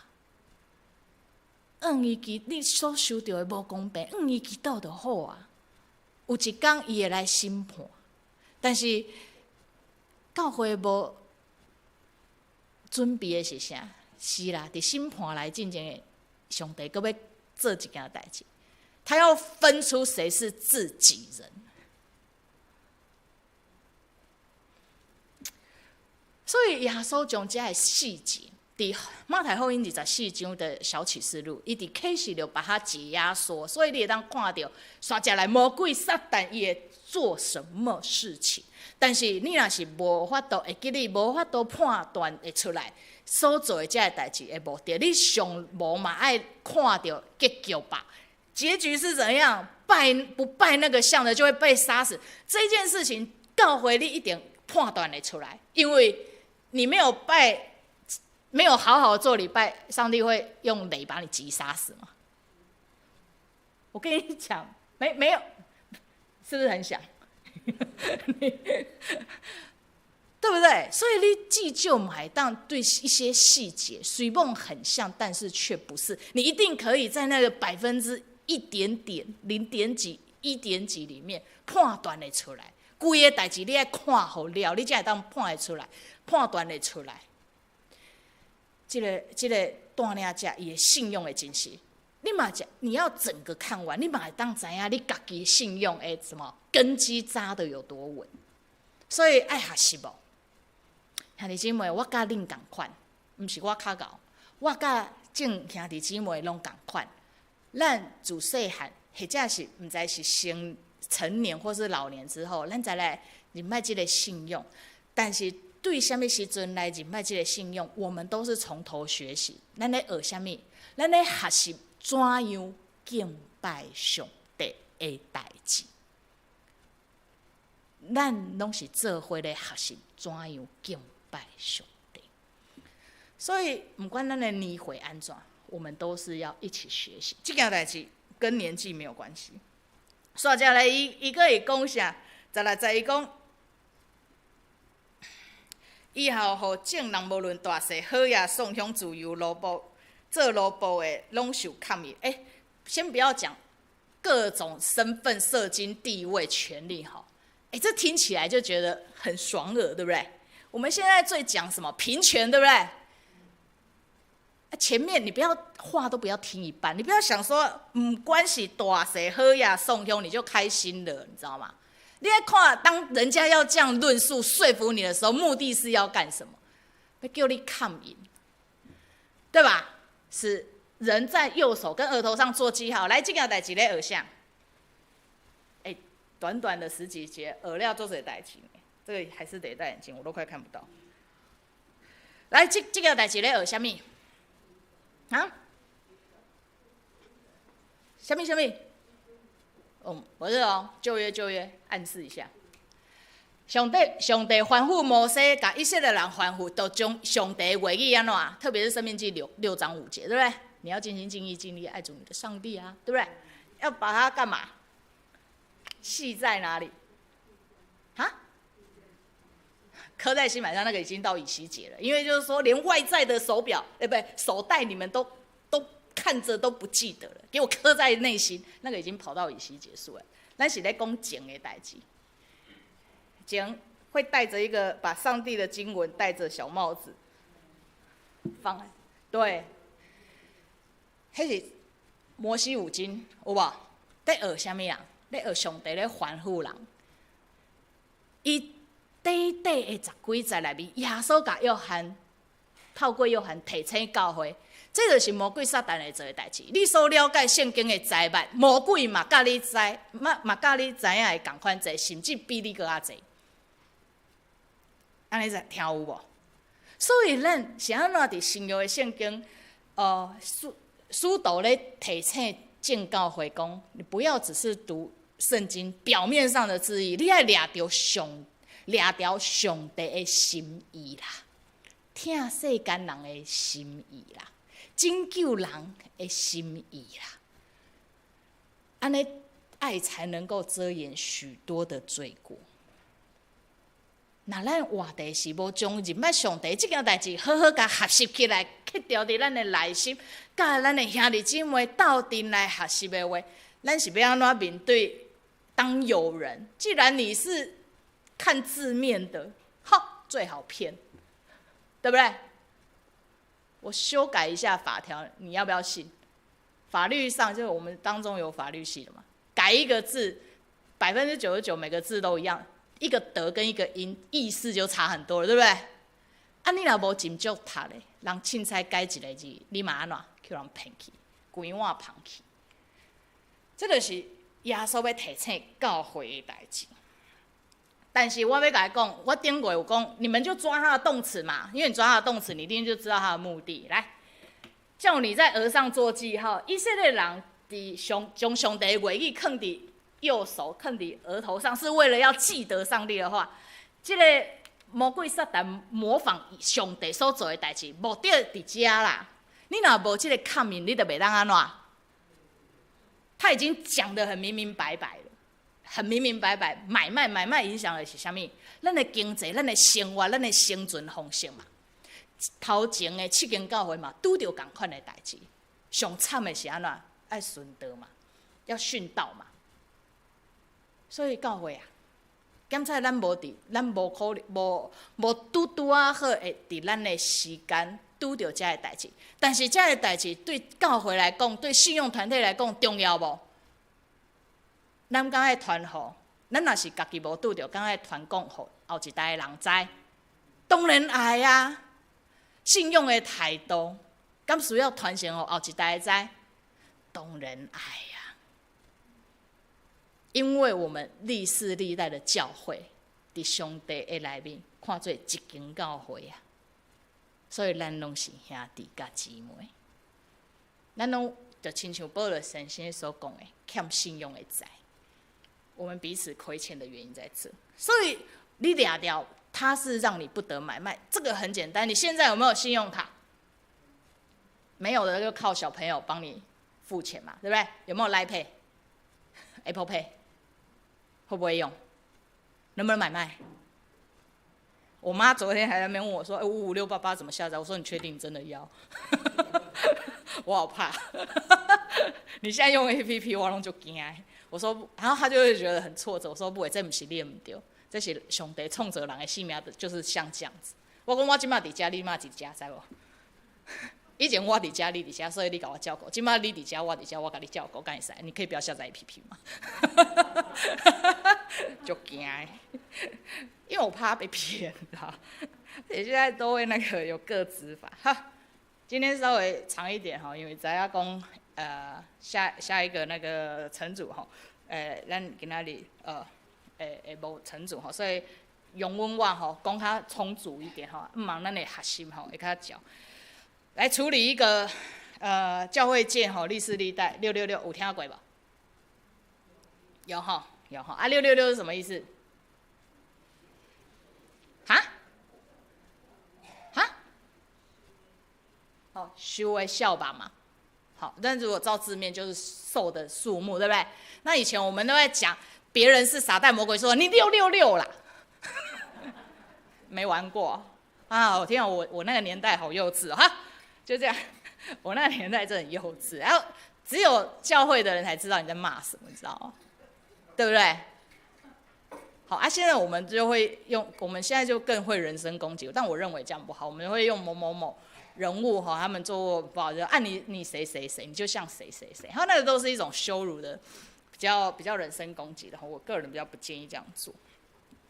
向伊祈，你所受著的無公平，向伊祈禱就好啊。有一工伊會來審判，但是教會無準備的是啥？是啦，佇審判來進前的上帝閣欲做一件代誌，他要分出誰是自己人。所以耶穌將這個細節，佇馬太福音24章的小啟示錄，伊佇啟示錄把它解壓縮，所以你會當看著，煞接來魔鬼撒旦伊會做什麼事情。但是你若是無法度會記得，無法度判斷會出來，所做的這个代誌會無對，你上無嘛愛看著結局吧？結局是怎樣？拜不拜那個像的就會被殺死。這件事情教會你一定判斷會出來，因為你沒有拜，沒有好好做禮拜，上帝會用雷把你擊殺死嗎？我跟你講，沒有，是不是很想？對不對？所以你至少嘛會當對一些細節，雖然很像，但是卻不是。你一定可以在那個百分之一點點、零點幾、一點幾裡面判斷會出來。規个代誌你愛看好了，你才會當判會出來，判斷會出來。這個帶領者伊的信用的真實，你嘛講，你要整個看完，你嘛會當知影你家己信用的什麼根基扎得有多穩。所以愛學習無？兄弟姊妹，我佮恁仝款，毋是我較𠢕，我佮眾兄弟姊妹攏仝款。咱自細漢，或者是毋知是成年或是老年之後，咱才來認捌這個信用。但是對啥物時陣來認捌這個信用，我們都是從頭學習。咱咧學啥物？咱咧學習怎樣敬拜上帝的代誌。咱攏是做伙咧學習怎樣敬拜上帝。所以，毋管咱的年歲按怎，我們都是要一起學習。這件代誌跟年紀沒有關係。煞接來伊伊閣會講啥？16節伊講，以後予眾人無論大細好野喪鄉自由奴僕做奴僕的，攏受崁印。欸，先不要講各種身份、社經地位、權力，哈，欸，這聽起來就覺得很爽耳，對不對？我們現在最講什麼平權，對不對？前面你不要話都不要聽一半，你不要想說毋管是大細好野喪鄉，你就開心了，你知道嗎？你愛看，當人家要這樣論述說服你的時候，目的是要幹什麼？欲叫你崁印，對吧？是人在右手跟額頭上做記號。來，這件代誌咧學啥？欸，短短的十幾節，學了足濟代誌，這個還是得戴眼鏡，我都快看不到。來，這件代誌咧學啥物？啊？啥物啥物？哦，不是哦，舊約舊約，暗示一下。上帝吩咐摩西，共以色列人吩咐，都將上帝話語按怎？特別是申命記六章五節，對不對？你要盡心盡意盡力愛主你的上帝啊，對不對？要把它幹嘛？繫在哪裡？啊？刻在心版上，那個已經到以西結了。因為就是說，連外在的手錶，哎，不對，手帶，你們都看着都不記得了，給我刻在內心，那個已經跑到以西結束了。咱是咧講情的代誌，情會帶着一個把上帝的經文戴着小帽子放，對，彼是摩西五經，有無？咧學啥物啊？咧學上帝咧吩咐人，伊短短的十幾節內面，耶穌共約翰透過約翰提醒教會，這就是魔鬼撒旦會做的代誌。你所了解聖經的知物，魔鬼嘛佮你知，嘛佮你知影的仝款濟，甚至比你閣較濟。按呢聽有無？所以咱是按怎佇新約的聖經，使徒咧提醒眾教會講，你不要只是讀聖經表面上的字義，你愛掠著上掠著上帝的心意啦，疼世間人的心意啦，拯救人的心意啦，按呢愛才能夠遮掩許多的罪過。若咱活佇是無將認捌上帝這件代誌好好共學習起來，刻牢佇咱的內心，佮咱的兄弟姊妹鬥陣來學習的話，咱是欲按怎面對當友人？既然你是看字面的，哈，最好騙，對不對？我修改一下法條，你要不要信？法律上就是我們當中有法律系的嘛，改一個字，99%每個字都一樣。一個得跟一個因，意思就差很多了，對不對？啊，你若無斟酌讀咧，人凊彩改一個字，你嘛按怎予人騙去，規碗捧去。這就是耶穌欲提醒教會的代誌。但是我欲共伊講，我頂過有講，你們就抓他的動詞嘛，因為你抓他的動詞，你一定就知道他的目的。來，叫你在額上做記號，以色列人佇上將上帝話語囥佇右手囥佇額頭上，是為了要記得上帝的話。這個魔鬼撒旦模仿上帝所做的代誌，目的佇遮啦。你若無這個崁印，你就袂當按怎？他已經講得很明明白白了，很明明白白。買賣買賣影響的是啥物？咱的經濟、咱的生活、咱的生存方式嘛。頭前的七間教會嘛，拄著仝款的代誌。上慘的是按怎？愛殉道嘛，要殉道嘛。所以教會啊，檢查咱無佇，咱無可能無拄拄仔好會佇咱的時間拄著遮个代誌。但是遮个代誌對教會來講，對信用團體來講重要無？咱敢愛傳予，咱若是家己無拄著，敢愛傳講予後一代的人知？當然愛啊！信用的態度，敢需要傳承予後一代知？當然愛啊！因為我們歷世歷代的教會，佇上帝的內面看做一間教會啊，所以咱攏是兄弟佮姊妹，咱攏就親像保羅先生所講的，欠信用的債，我們彼此虧欠的原因在這。所以你掠著，他是讓你不得買賣，這個很簡單。你現在有沒有信用卡？沒有的就靠小朋友幫你付錢嘛，對不對？有沒有 Line Pay、Apple Pay？會不會用？能不能買賣？我媽昨天還在那邊問我說：“欸，55688怎麼下載？”我說：“你確定真的要？”我好怕。你現在用 APP，我攏足驚。我說，然後她就會覺得很挫折。我說：“不會，這毋是你的毋對，這是上帝創造人的生命，就是像這樣子。”我講我這馬佇遮，你嘛佇遮，知無？以前我佇遮，你佇遮，所以你共我照顧。這馬你佇遮，我佇遮，我共你照顧，敢會使？你可以不要下載 APP 嗎？足驚，因為我怕被騙，哈。而且現在都會那個有個資法。哈，今天稍微長一點哈，因為知影講下下一個那個城主吼，咱今仔日會無城主吼，所以容阮我吼講較充足一點吼，毋茫咱的學習吼會較少。來處理一個教會界吼歷世歷代六六六有聽過無？有吼有吼啊，六六六是什麼意思？哈？哈？好，獸的數目嘛。好，但如果照字面就是獸的數目，對不對？那以前我們都在講別人是撒旦魔鬼，說你六六六啦，沒玩過啊！我天啊，我那個年代好幼稚哈，就這樣，我那個年代真的很幼稚，然後只有教會的人才知道你在罵什麼，你知道嗎？對不對？好啊，現在我們就會用，我們現在就更會人身攻擊，但我認為這樣不好，我們會用某某某人物哈，他們做過不好，就按你誰誰誰，你就像誰誰誰，然後那個都是一種羞辱的，比較人身攻擊的，我個人比較不建議這樣做。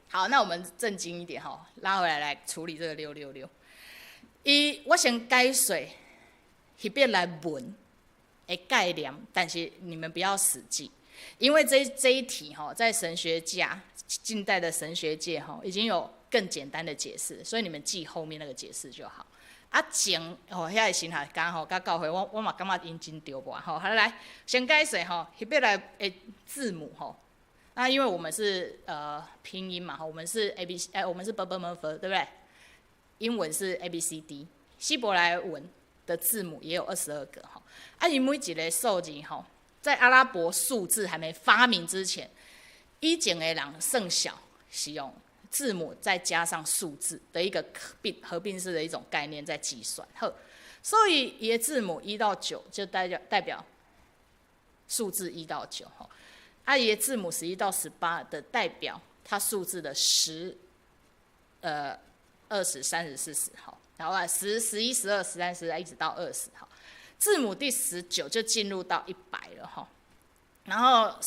好，那我們正經一點哈，拉回來來處理這個六六六。一，我先解說希伯來文的概念，但是你們不要死記，因為這一題哈，在神學家近代的神學界哈，已經有更簡單的解釋，所以你們記後面那個解釋就好。啊，前吼遐個神學家吼，佮教會我嘛感覺𪜶真著無吼。好來，先解釋吼，希伯來的字母吼。那因為我們是拼音嘛，吼，我們是 A B C，哎，我們是 B B M F，對不對？英文是 A B C D，希伯來文的字母也有22個吼。啊，伊每一個數字吼，在阿拉伯數字還沒發明之前，以前的人算數是用字母再加上數字的一個合併式的一種概念在計算。好，所以伊的字母1到9就代表數字一到九吼。啊，伊的字母11到18的代表它數字的十、20、30、40，好，然後啊，10、11、12、13、14，一直到二十，好，字母第十九就進入到100了，哈。然後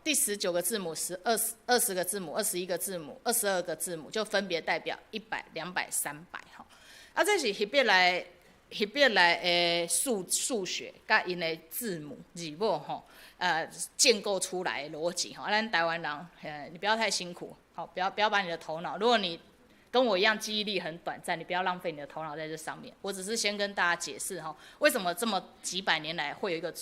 第19個字母，十、二十、20個字母，21個字母，22個字母，就分別代表100、200、300，哈。啊，這是希伯來的數學，佮𪜶的字母吼，建構出來的邏輯，吼。咱台灣人，你不要太辛苦，好，不要把你的頭腦，如果你跟我一樣記憶力很短暫，你不要浪費你的頭腦在這上面。我只是先跟大家解釋哈，為什麼這麼幾百年來會有一個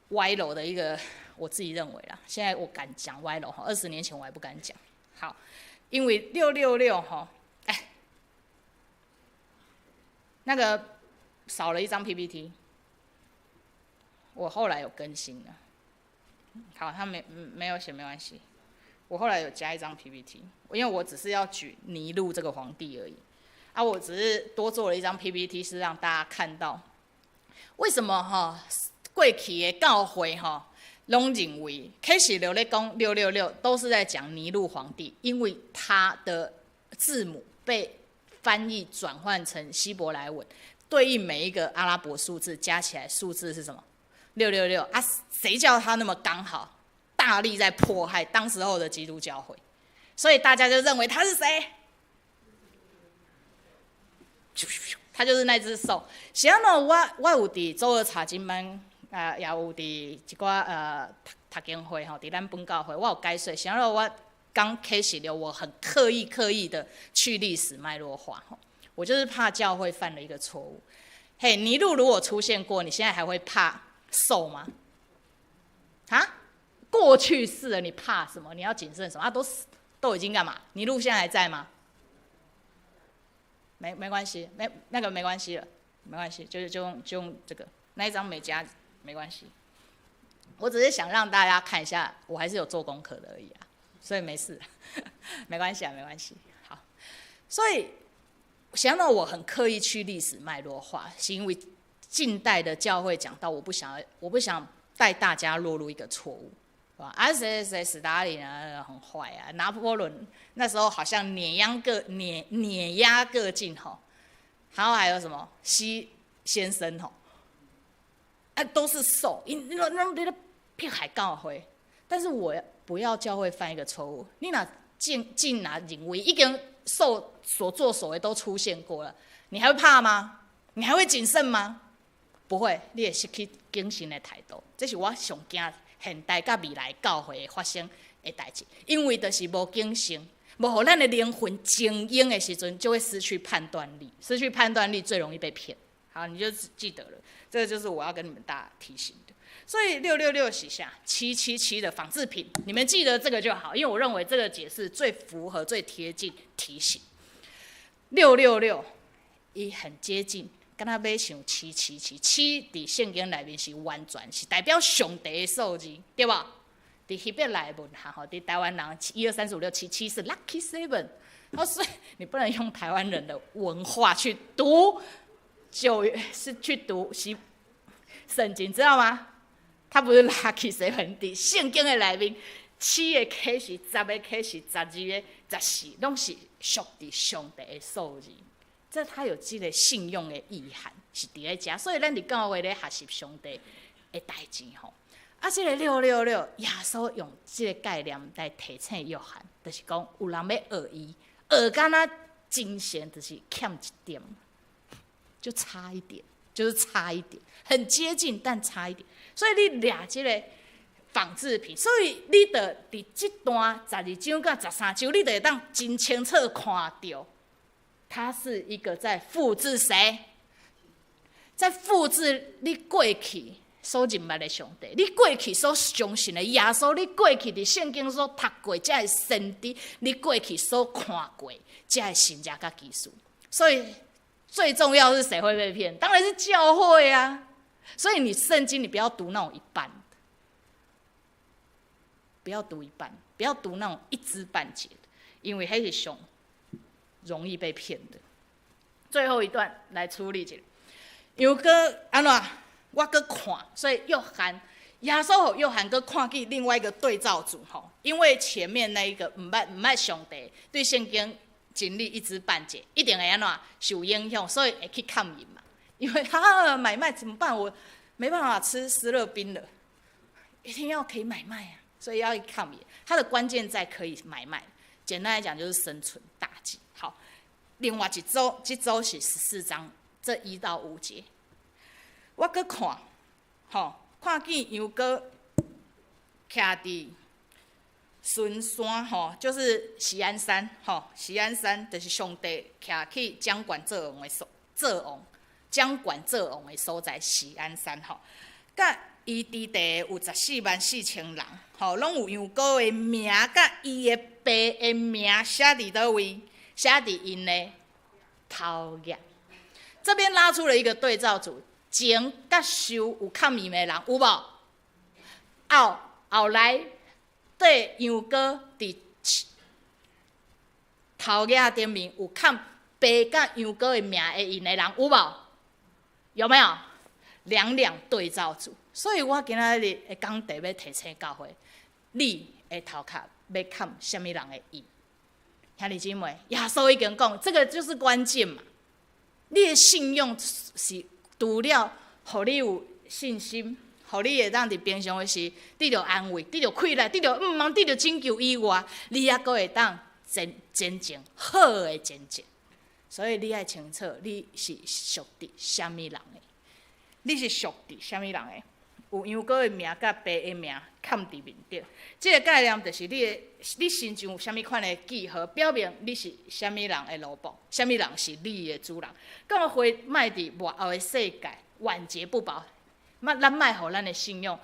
歪樓的一個，我自己認為啦，現在我敢講歪樓哈，20年前我還不敢講。好，因為六六六哈，哎，那個少了一張 PPT，我後來有更新了。好，他沒有寫沒關係，我後來有加一張 PPT，因為我只是要舉尼祿這個皇帝而已，啊，我只是多做了一張 PPT，是讓大家看到為什麼哈過去的教會哈攏認為啟示錄咧講六六六都是在講尼祿皇帝，因為他的字母被翻譯轉換成希伯來文，對應每一個阿拉伯數字加起來數字是什麼？六六六啊！誰叫他那麼剛好，大力在迫害當時候的基督教會，所以大家就認為他是誰？他就是那隻獸。是按怎我有佇周二查經班啊，也有佇一寡讀經會吼，佇咱本教會，我有解說。是按怎我剛開始了，我很刻意刻意的去歷史脈絡化吼，我就是怕教會犯了一個錯誤。嘿，尼祿如果出現過，你現在還會怕獸嗎？啊？過去式了，你怕什麼？你要謹慎什麼？啊，都死，都已經幹嘛？尼祿現在還在嗎？沒關係，沒那個沒關係了，沒關係，就是就用這個那一張沒加，沒關係。我只是想讓大家看一下，我還是有做功課的而已啊。所以沒事，沒關係啊，沒關係。好，所以想到我很刻意去歷史脈絡化，是因為近代的教會講到，我不想帶大家落入一個錯誤。啊，誰誰斯大林啊，很壞啊！拿破崙那時候好像碾壓各境吼，然後還有什麼西先生吼，啊，都是受，𪜶攏咧迫害教會，但是我不要教會犯一個錯誤，你若進來認為已經受所作所為都出現過了，你還會怕嗎？你還會謹慎嗎？不會，你會失去謹慎的態度，這是我上驚現代佮未來教會發生的代誌，因為就是無謹慎，無予咱的靈魂精英的時陣，就會失去判斷力，失去判斷力最容易被騙。好，你就記得了，這個就是我要跟你們大家提醒的。所以666是啥777的仿製品，你們記得這個就好，因為我認為這個解釋最符合、最貼近提醒。六六六，伊很接近。敢若欲像七七七，七佇聖經內面是完全，是代表上帝的數字，對無？佇希伯來文學吼，佇台灣人一二三四五六七，七是 lucky seven，所以你不能用台灣人的文化去讀舊約，是去讀西聖經，知道嗎？它不是 lucky seven，佇聖經的內面，七的啟示、10的啟示、12個、14，攏是屬佇上帝的數字。這它有這個信用的意涵，是佇咧遮，所以咱佇教會咧學習上帝的代誌吼。啊，這個六六六，耶穌用這個概念來提醒約翰，就是講有人欲學伊，學敢若真神，就是欠一點，就差一點，就是差一點，很接近，但差一點。所以你掠這個仿製品，所以你著佇這段12章佮13章，你就會當真清楚看著。它是一個在複製誰？在複製你過去所認捌的上帝，你過去所相信的耶穌，你過去佇聖經所讀過這个先知，你過去所看過這个神蹟佮奇事。所以最重要是誰會被騙？當然是教會啊！所以你聖經你不要讀那種一半的，不要讀一半，不要讀那種一知半解的，因為彼是上容易被騙的。最後一段來處理一下，又閣按怎？我閣看，所以約翰耶穌予約翰閣看見另外一個對照組吼，因為前面那一個毋捌上帝，對聖經真理一知半解，一定會按怎受影響，所以會去崁𪜶嘛。因為他買賣怎麼辦？我沒辦法吃思樂冰了，一定要可以買賣啊，所以要去崁𪜶。它的關鍵在可以買賣，簡單來講就是生存大計。好，另外一組，這組是14章這1到5節，我閣看，吼，看見羊羔徛佇錫山，吼，就是錫安山，吼，錫安山就是上帝徛去掌權做王的所，做王，掌權做王的所在，錫安山，吼，佮伊佇地有144,000人，吼，攏有羊羔的名，佮伊的爸的名寫佇佗位？寫佇𪜶的頭額。這邊拉出了一個對照組，前佮受有崁𪜶的人有無？後來對羊羔佇頭額頂面有崁爸佮羊羔的名的印的人有無？有沒有？兩兩對照組。所以我今仔日的講題欲提醒教會，你的頭殼欲崁啥物人的印？兄弟姊妹，耶穌已經講，這個就是關鍵嘛。你的信用是除了予你有信心，予你會當佇平常的時得著安慰，得著氣力，得著毋茫得著拯救以外，你猶閣會當前進好的前進。所以你愛清楚，你是屬佇啥物人的？你是屬佇啥物人的？有羊羔的名佮爸的名崁佇面頂，這個概念就是你的你身上有啥物款的記號，表明你是啥物人的奴僕，啥物人是你的主人。教會莫佇末後的世界晚節不保，莫咱莫予咱的信用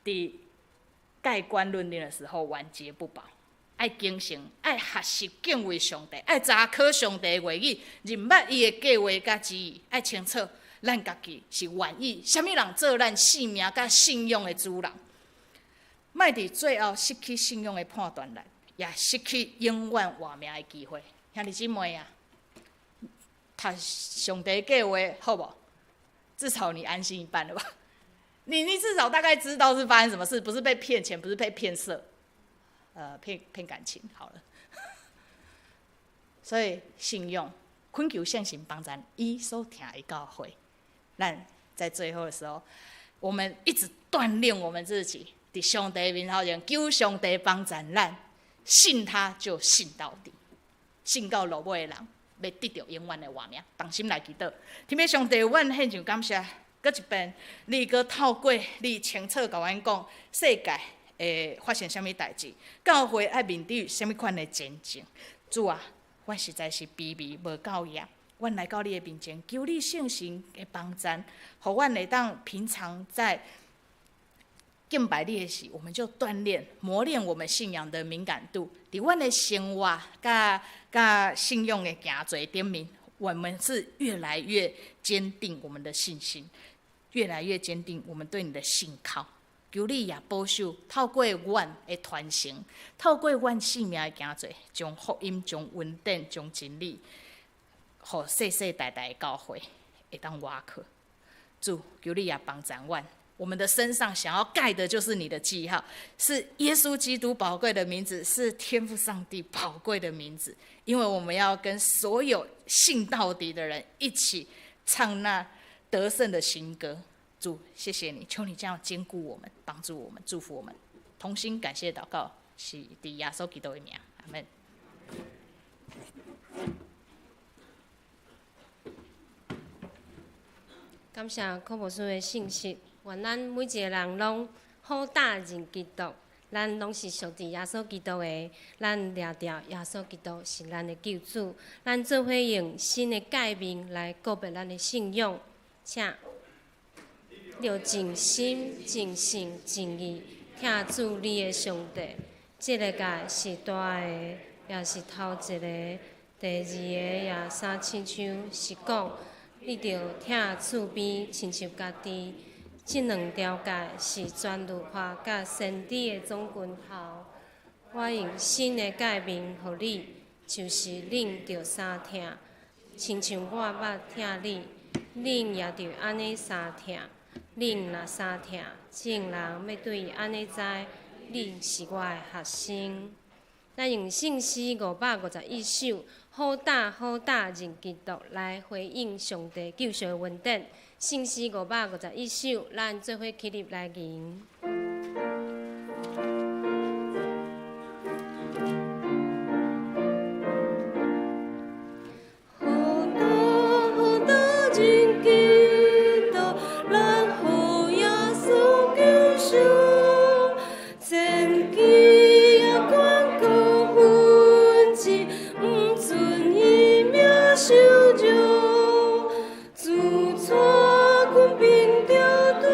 佇蓋棺論定的時候晚節不保。愛謹慎，愛學習敬畏上帝，愛查考上帝的話語，認捌伊的計劃佮旨意，愛清楚。咱家己是願意啥物人做咱性命佮信用的主人，莫佇最後失去信用的判斷力，也失去永遠活命的機會。兄弟姊妹啊，讀上帝計劃好無？至少你安心一半了吧？你至少大概知道是發生什麼事，不是被騙錢，不是被騙色，騙感情，好了。所以信用，懇求聖神幫贊伊所疼的教會。咱在最後的時候，我們一直鍛煉我們自己，佇上帝面頭前求上帝幫贊咱，信他就信到底，信到落尾的人，欲得著永遠的活命。同心來祈禱，天父上帝，阮獻上感謝。閣一遍，你閣透過你清楚共阮講，世界會發生啥物代誌，教會愛面對啥物款的前景。主啊，阮實在是卑微無夠額，阮來到你的面前，求你聖神的幫贊，予阮會當平常在敬拜你的時，我們就鍛煉磨練我們信仰的敏感度，佇阮的生活佮佮信仰的行做頂面，我們是越來越堅定我們的信心，越來越堅定我們對你的信靠。求你也保守，透過阮的傳承，透過阮性命的行做，將福音、將恩典、將真理，予世世代代的教會會當倚靠。主，求你也幫贊阮。我們的身上想要蓋的就是你的記號，是耶穌基督寶貴的名字，是天父上帝寶貴的名字。因為我們要跟所有信到底的人一起唱那得勝的新歌。主，謝謝你，求你這樣堅固我們，幫助我們，祝福我們。同心感謝禱告，是佇耶穌基督的名，阿門。感謝柯牧師的信息，願咱每一個人攏好膽認基督，咱攏是屬佇耶穌基督的，咱掠著耶穌基督是咱的救主，咱做伙用新的誡命來告白咱的信仰，請。著盡心、盡性、盡意疼主你的上帝。這个誡是大的，也是頭一个。第二个也相親像是講，你著疼厝邊親像家己。這兩條誡是全律法佮先知的總根頭。我用新的誡命予你，就是恁著相疼，親像我捌疼你，恁也著按呢相疼。恁若相疼，眾人欲對按呢知，恁是我的學生。咱用聖詩551首，好膽好膽認基督來回應上帝救贖的恩典。聖詩551首，咱做伙起立來吟。好膽好膽認基督，咱予耶穌救贖，前期也懸高分子，毋准伊命受辱，自帶軍兵著對，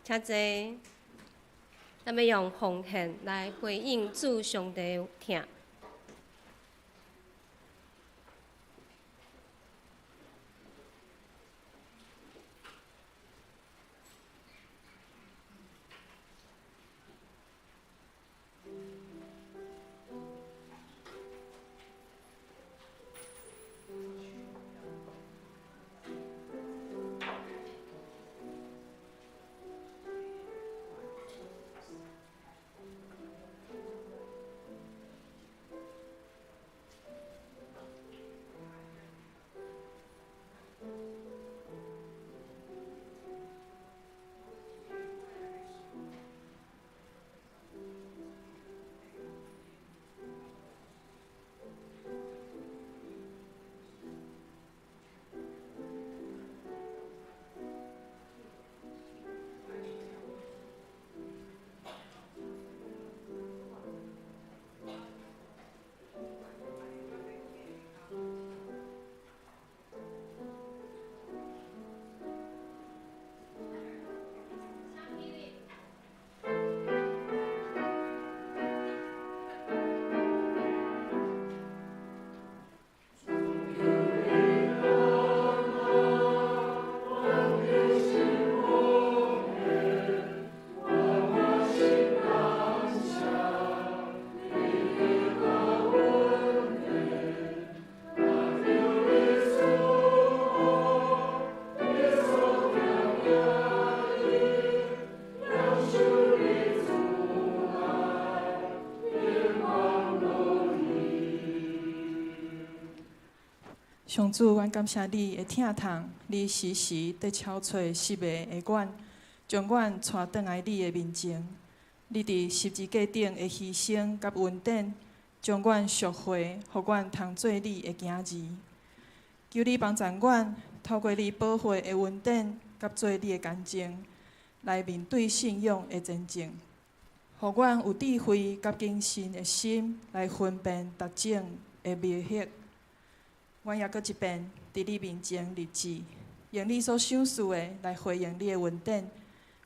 請坐。咱欲用奉獻來回應主上帝的疼。上主，阮感謝你的疼痛，你時時佇敲催失迷的阮，將阮帶轉來你的面前。你佇十字架頂的犧牲佮恩典，將阮贖回，予阮通做你的囝兒。求你幫助阮，透過你寶血的恩典，佮做你的乾淨，來面對信仰的前進。予阮有智慧佮謹慎的心，來分辨逐種的迷惑。阮猶閣一遍佇你面前立志，用你所賞賜的來回應你的恩典。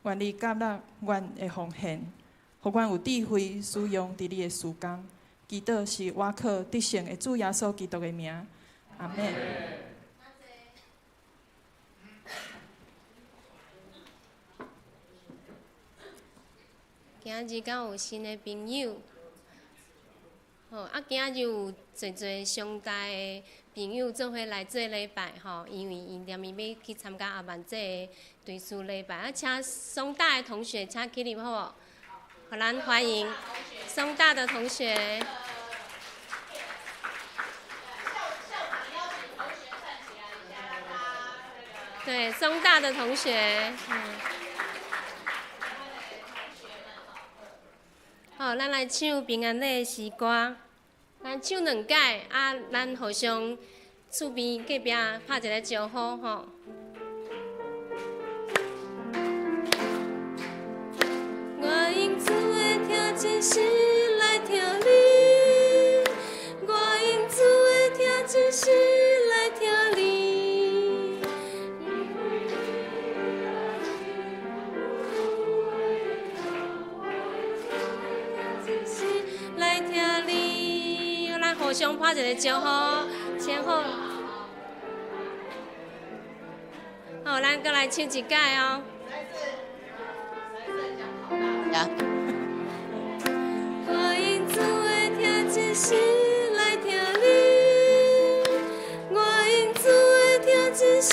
願你接納阮的奉獻，予阮有智慧使用佇你的事工。祈禱是倚靠得勝的主耶穌基督的名，阿們。今日敢有新的朋友？好，啊，今日有濟濟上大的朋友做伙來做禮拜吼，因為𪜶踮伊欲去參加阿曼這个追思禮拜，啊，請松大的同學請起立好無？予咱歡迎松大的同學。對，松大的同學。好，咱來唱平安禮的詩歌。咱唱兩擺，啊，咱互相厝邊隔壁拍一个招呼吼。我用主的疼真心來疼你，我用主的疼真心來疼你。來疼你，咱互相拍一个招呼，前後。好，咱閣來唱一擺哦。我用主的疼真心來疼你，我用主的疼真心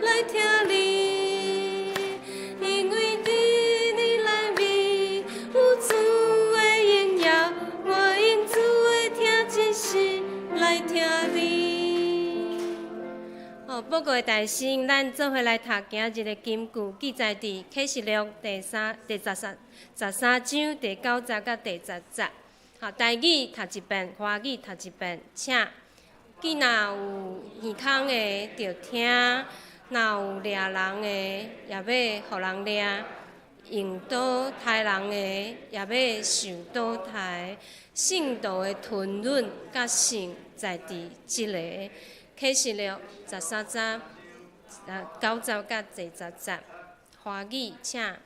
來疼你，因為佇你內面有主的榮耀，我用主的疼真心來疼你。哦，報告大聲，咱做伙來讀今日的金句，記載佇啟示錄第三、第十三、十三章第九節佮第十節。好，台語讀一遍，華語讀一遍，請。見若有耳孔的，就聽；若有掠人的，也欲予人掠；用刀刣人的，也欲受刀刣。聖徒的吞忍佮信在佇這个。啟示錄十三章九節佮第十節，華語請。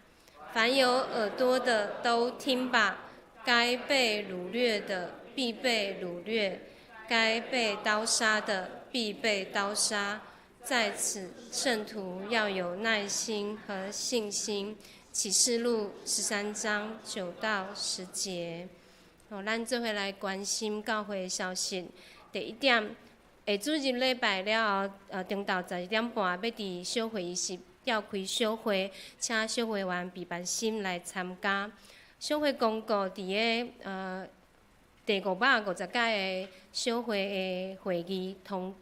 凡有耳朵的都聽吧。該被擄掠的必被擄掠，該被刀殺的必被刀殺。在此，聖徒要有耐心和信心。啟示錄13章9到10節。好，咱做伙來關心教會的消息。第一點，下主日禮拜了後，中晝11點半欲佇小會議室召開小會，請小會員備辦心來參加。小會公告佇个第550屆的小會的會議通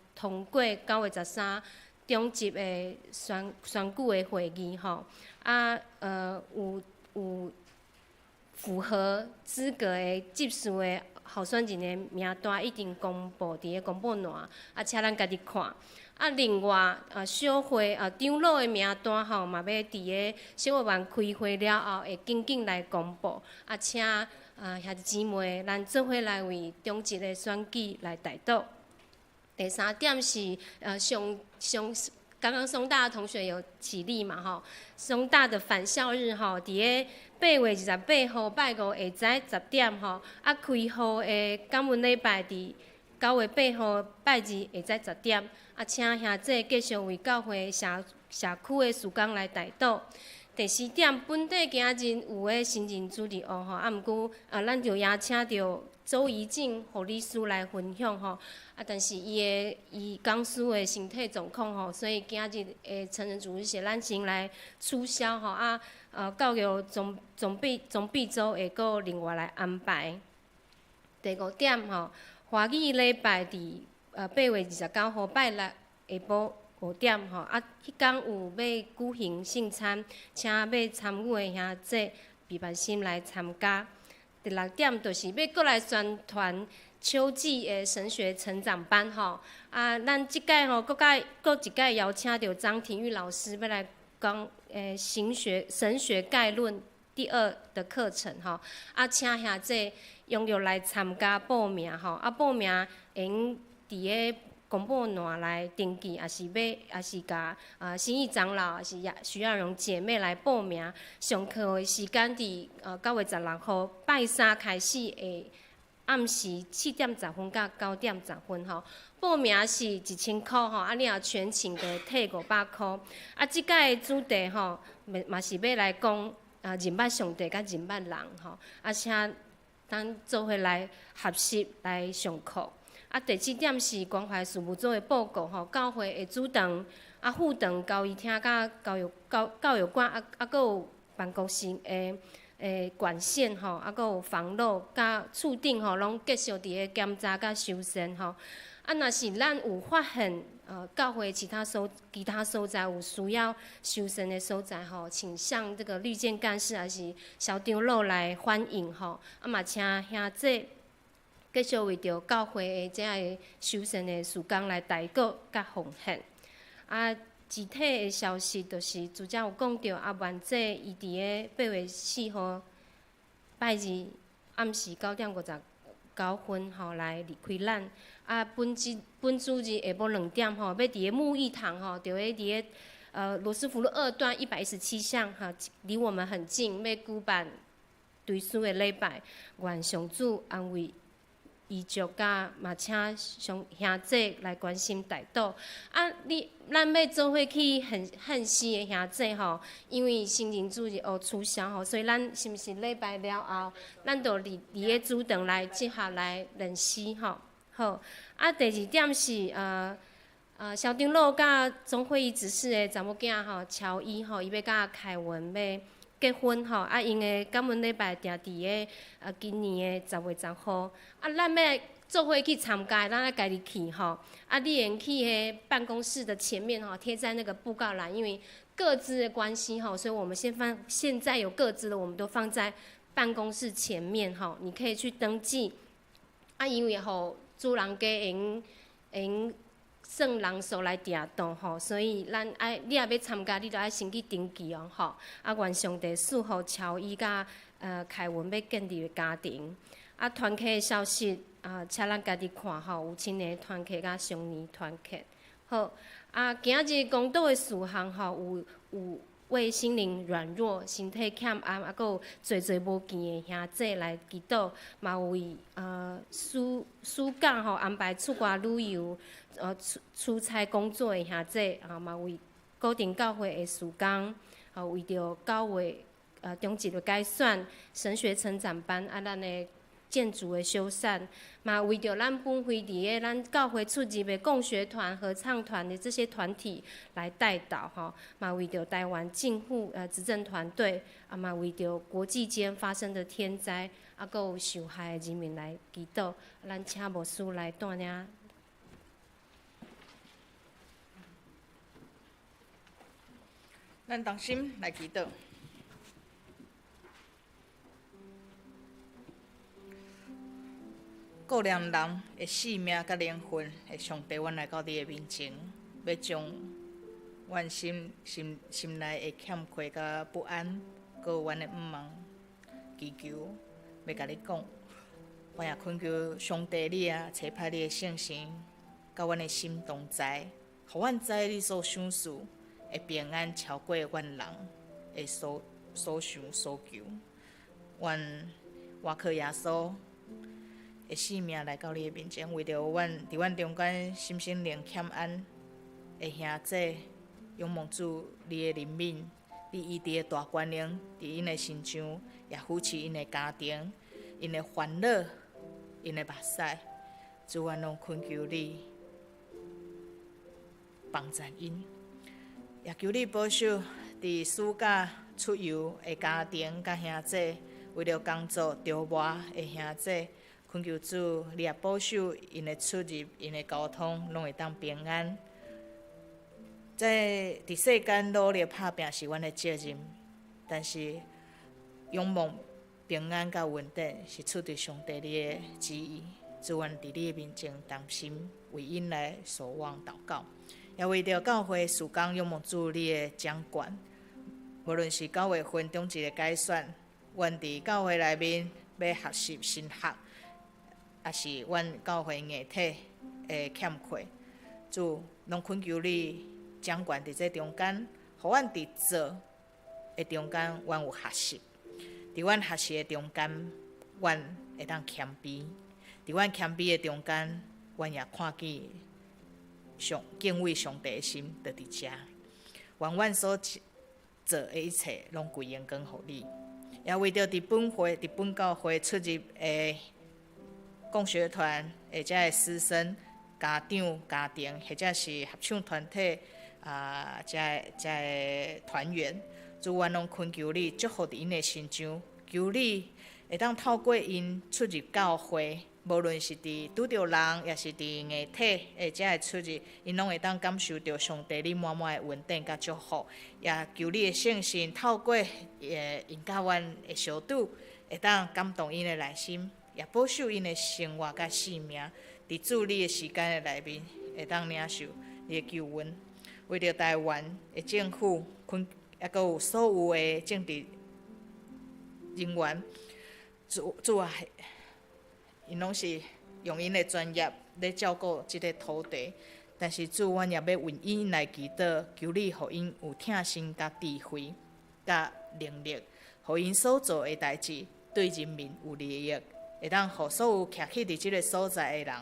過9月13長執的選舉的會議吼，啊有符合資格的執事的候選人的名單已經公布佇个公布欄，啊，請咱家己看。啊，另外啊，小會啊長老的名單吼，嘛欲佇个小會員開會了後，會緊緊來公布。啊，請啊兄弟姊妹，咱做伙來為長執的選舉來代禱。第三點是上上剛剛松大的同學有起立嘛吼，松大的返校日吼，佇个8月28號拜五下晝10點吼，啊開學的感恩禮拜佇9月8號拜二下晝十點，啊請兄弟繼續為教會社區的事工來代禱。第四點，本地今日有的新人主日學吼，啊毋過啊，咱就邀請著周怡靜護理師來分享吼，啊，但是伊的伊講師的身體狀況吼，所以今日的成人主日學咱先來取消吼，啊，教育總秘總秘組會閣另外來安排。第五點吼，華語禮拜佇8月29號拜六下晡5點吼，啊，彼工有欲舉行聖餐，請欲參與的兄弟備辦心來參加。第六點就是欲閣來宣傳秋季的神學成長班吼，啊，咱這屆吼閣蓋閣一屆邀請著張廷玉老師欲來講神學概論第二的課程吼，啊，請兄弟踴躍來參加報名吼，啊，報名會用佇个公布欄來登記，抑是欲，抑是共新義長老，抑是徐亞榮姐妹來報名。上課的時間佇9月16號拜三開始的暗時7點10分到9點10分吼。報名是1000箍吼，啊，你若全勤就退500箍。啊，這屆的主題吼，嘛是欲來講啊，認捌上帝佮認捌人吼，啊，請咱做伙來學習來上課。啊，第七點是關懷事務組的報告吼，教會的主堂、啊副堂、交誼廳佮教育館，啊啊，閣有辦公室的管線吼，啊，閣有防漏佮厝頂吼，攏繼續佇咧檢查佮修繕吼。啊，若是咱有發現教會其他所在有需要修繕的所在吼，請向這個綠建幹事抑是蕭長老來反映吼。啊嘛，請兄弟繼續為著教會的這个修繕的事工來代禱佮奉獻。啊，具體的消息就是拄才有講著，阿萬姐伊佇个8月4號拜二暗時9點59分吼來離開咱。啊，本主日下晡2點吼，欲佇个沐浴堂吼，就會佇个羅斯福路二段117巷哈，離我們很近，欲舉辦追思的禮拜，願上主安慰遺族，佮嘛請上兄弟來關心代禱。啊，你咱欲做伙去漢溪的兄弟吼，因為新人主日學取消吼，所以咱是毋是禮拜了後，咱就佇个主堂來集合來練習吼。好，啊，第二點是蕭長老佮總會議執事的查某囝吼，喬伊吼，伊欲佮凱文欲結婚吼，啊，𪜶的感恩禮拜定佇個今年的10月10號，啊，咱欲做伙去參加，咱愛家己去吼，啊，你會用去彼辦公室的前面吼，貼在那個布告欄，因為個資的關係吼，所以我們先放，現在有個資的，我們都放在辦公室前面吼，你可以去登記。啊，因為吼，主人家會用算人數來訂桌吼，所以咱愛你若欲參加，你著愛先去登記哦吼。啊，願上帝賜予喬伊佮凱文欲建立的家庭。啊，團契的消息啊，請咱家己看吼，有青年團契佮少年團契。好，啊，今日公道的事項吼，有。為心靈軟弱、身體欠安，啊，閣有濟濟無見的兄弟來祈禱，嘛為暑假吼安排出外旅遊、出差工作的兄弟，啊，嘛為固定教會的事工，吼為著教會中級的改選、神學成長班，啊，咱的建築的修繕，嘛為著咱本會佇個咱教會出入的共學團、合唱團的這些團體來代禱吼，嘛為著台灣政府執政團隊，啊嘛為著國際間發生的天災，啊，閣有受害的人民來祈禱，咱請牧師來帶領。咱同心來祈禱。顧念人的性命佮靈魂的上帝，阮來到你的面前，欲將阮心內的欠缺佮不安，閣有阮的毋茫祈求，欲共你講。阮也懇求上帝你啊，差派你的聖神，佮阮的心同在，予阮知你所賞賜的平安超過阮人的所想所求。阮倚靠耶穌的性命來到你的面前，為著阮佇阮中間心身靈欠安的兄弟，仰望主你的憐憫，你醫治的大權能佇𪜶的身上，也扶持𪜶的家庭，𪜶的煩惱，𪜶的目屎。主，阮攏懇求你幫贊𪜶，也求你保守佇暑假出遊的家庭佮兄弟，為著工作著外的兄弟。懇求主，你也保守𪜶的出入、𪜶的交通，攏會當平安。這佇世間努力拍拚是阮的責任，但是仰望平安佮穩定是出佇上帝你的旨意。主，阮佇你的面前同心為𪜶來守望禱告，也為著教會事工仰望主你的掌權。無論是9月份中一个改選，阮佇教會內面欲學習神學。也是阮教會硬體的欠缺，主攏懇求你掌權佇這中間，予阮佇做的中間，阮有學習；佇阮學習的中間，阮會當謙卑；佇阮謙卑的中間，阮也看見上敬畏上帝的心就佇遮。願阮所做的一切，攏歸榮光予你。也為著佇本會、佇本教會出入的共學團，或者是師生、家長、家庭，或者是合唱團體啊，遮個團員，主，阮攏懇求你祝福佇𪜶的身上，求你會當透過𪜶出入教會，無論是佇拄著人，抑是佇硬體，或者會出入，𪜶攏會當感受著上帝你滿滿的恩典佮祝福，也求你的聖神透過𪜶佮阮的相拄，會當感動𪜶的內心。也保守𪜶的生活佮性命，佇主你的時間的內面，會當領受你的救恩。為著台灣的政府，抑閣有所有的政治人員，主啊，𪜶攏是用𪜶的專業咧照顧這个土地。但是主，阮也欲為𪜶來祈禱，求你予𪜶有疼心佮智慧佮能力，予𪜶所做的代誌對人民有利益。會當予所有徛起佇這个所在的人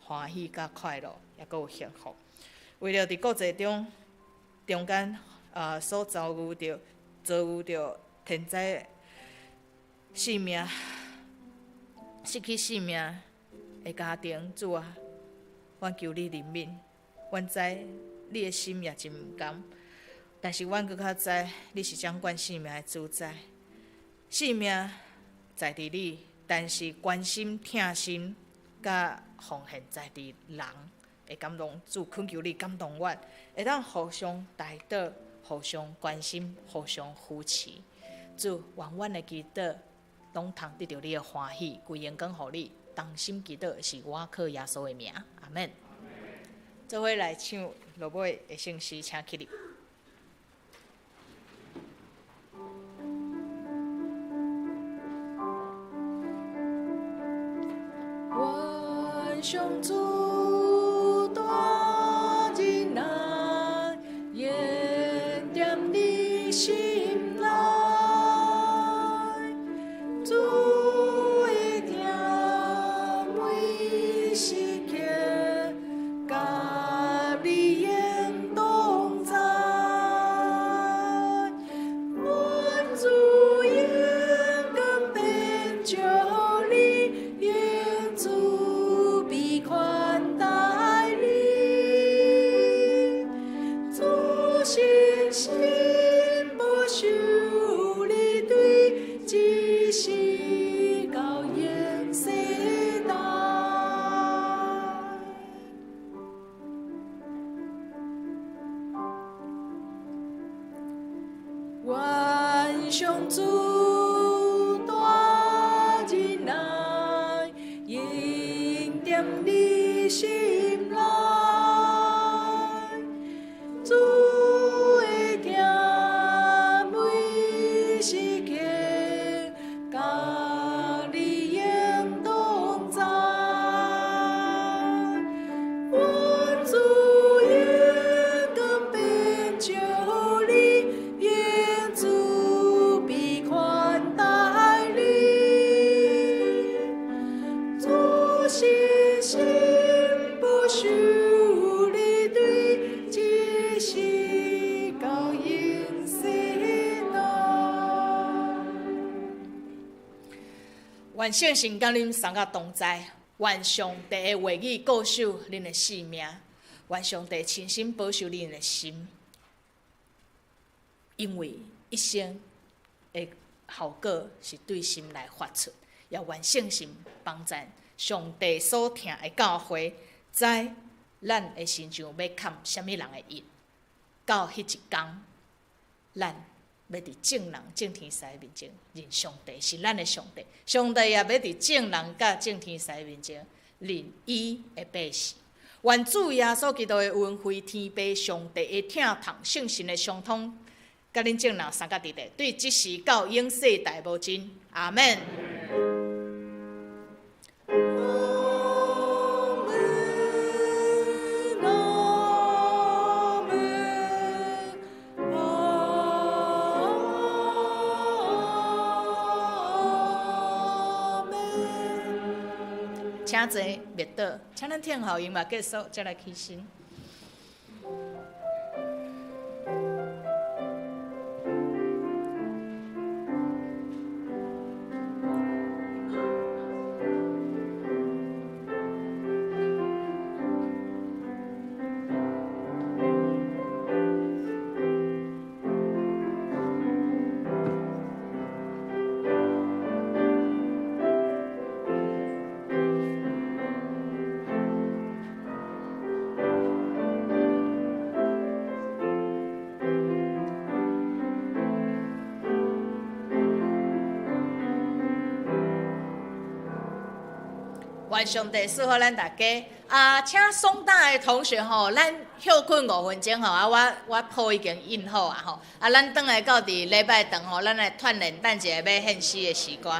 歡喜佮快樂，抑閣有幸福。為著佇國際中間所遭遇著天災性命、失去性命的家庭，主啊，阮求你憐憫。阮知你的心也真毋甘，但是阮閣較知你是掌管性命的主宰，性命在佇你。但是關心、疼心、佮奉獻在佇人，會感動主，懇求你感動阮，會當互相代禱、互相關心、互相扶持。主，願阮的祈禱攏通得著你的歡喜，歸榮光予你。同心祈禱是倚靠耶穌的名，阿們。做伙來唱落尾的聖詩，請起立。願上主大仁愛，恩典你。心內，主的疼每時刻，佮你永同在。願主榮光遍照你，用慈悲款待你。主信實保守你，對這世到永世代。願上主大仁愛，恩典你心內，主的疼每時刻，佮你永同在。願主榮光遍照你，用慈悲款待你。主信實保守你，對這世到永世代。願聖神佮恁三個同在，願上帝的話語顧守恁的性命，願上帝親身保守恁的心，因為一生的效果是對心內發出，也願聖神幫贊上帝所疼的教會，知咱的身上欲崁啥物人的印，到彼一工，咱欲佇眾人眾天使面前認上帝是咱的上帝，上帝也欲佇眾人佮眾天使面前認伊的百姓。願主耶穌基督的恩惠、天父上帝的疼痛、聖神的相通，佮恁眾人相佮佇咧，對這時到永世代無盡。阿們。阿們，阿們，阿們。請坐，默禱，請咱聽候音樂結束，才來起身。願上帝賜福咱大家。啊，請松大的同學吼，咱歇睏5分鐘吼，啊，我譜已經印好啊吼。啊，咱轉來到佇禮拜堂吼，咱來鍛鍊等一下欲獻詩的時歌。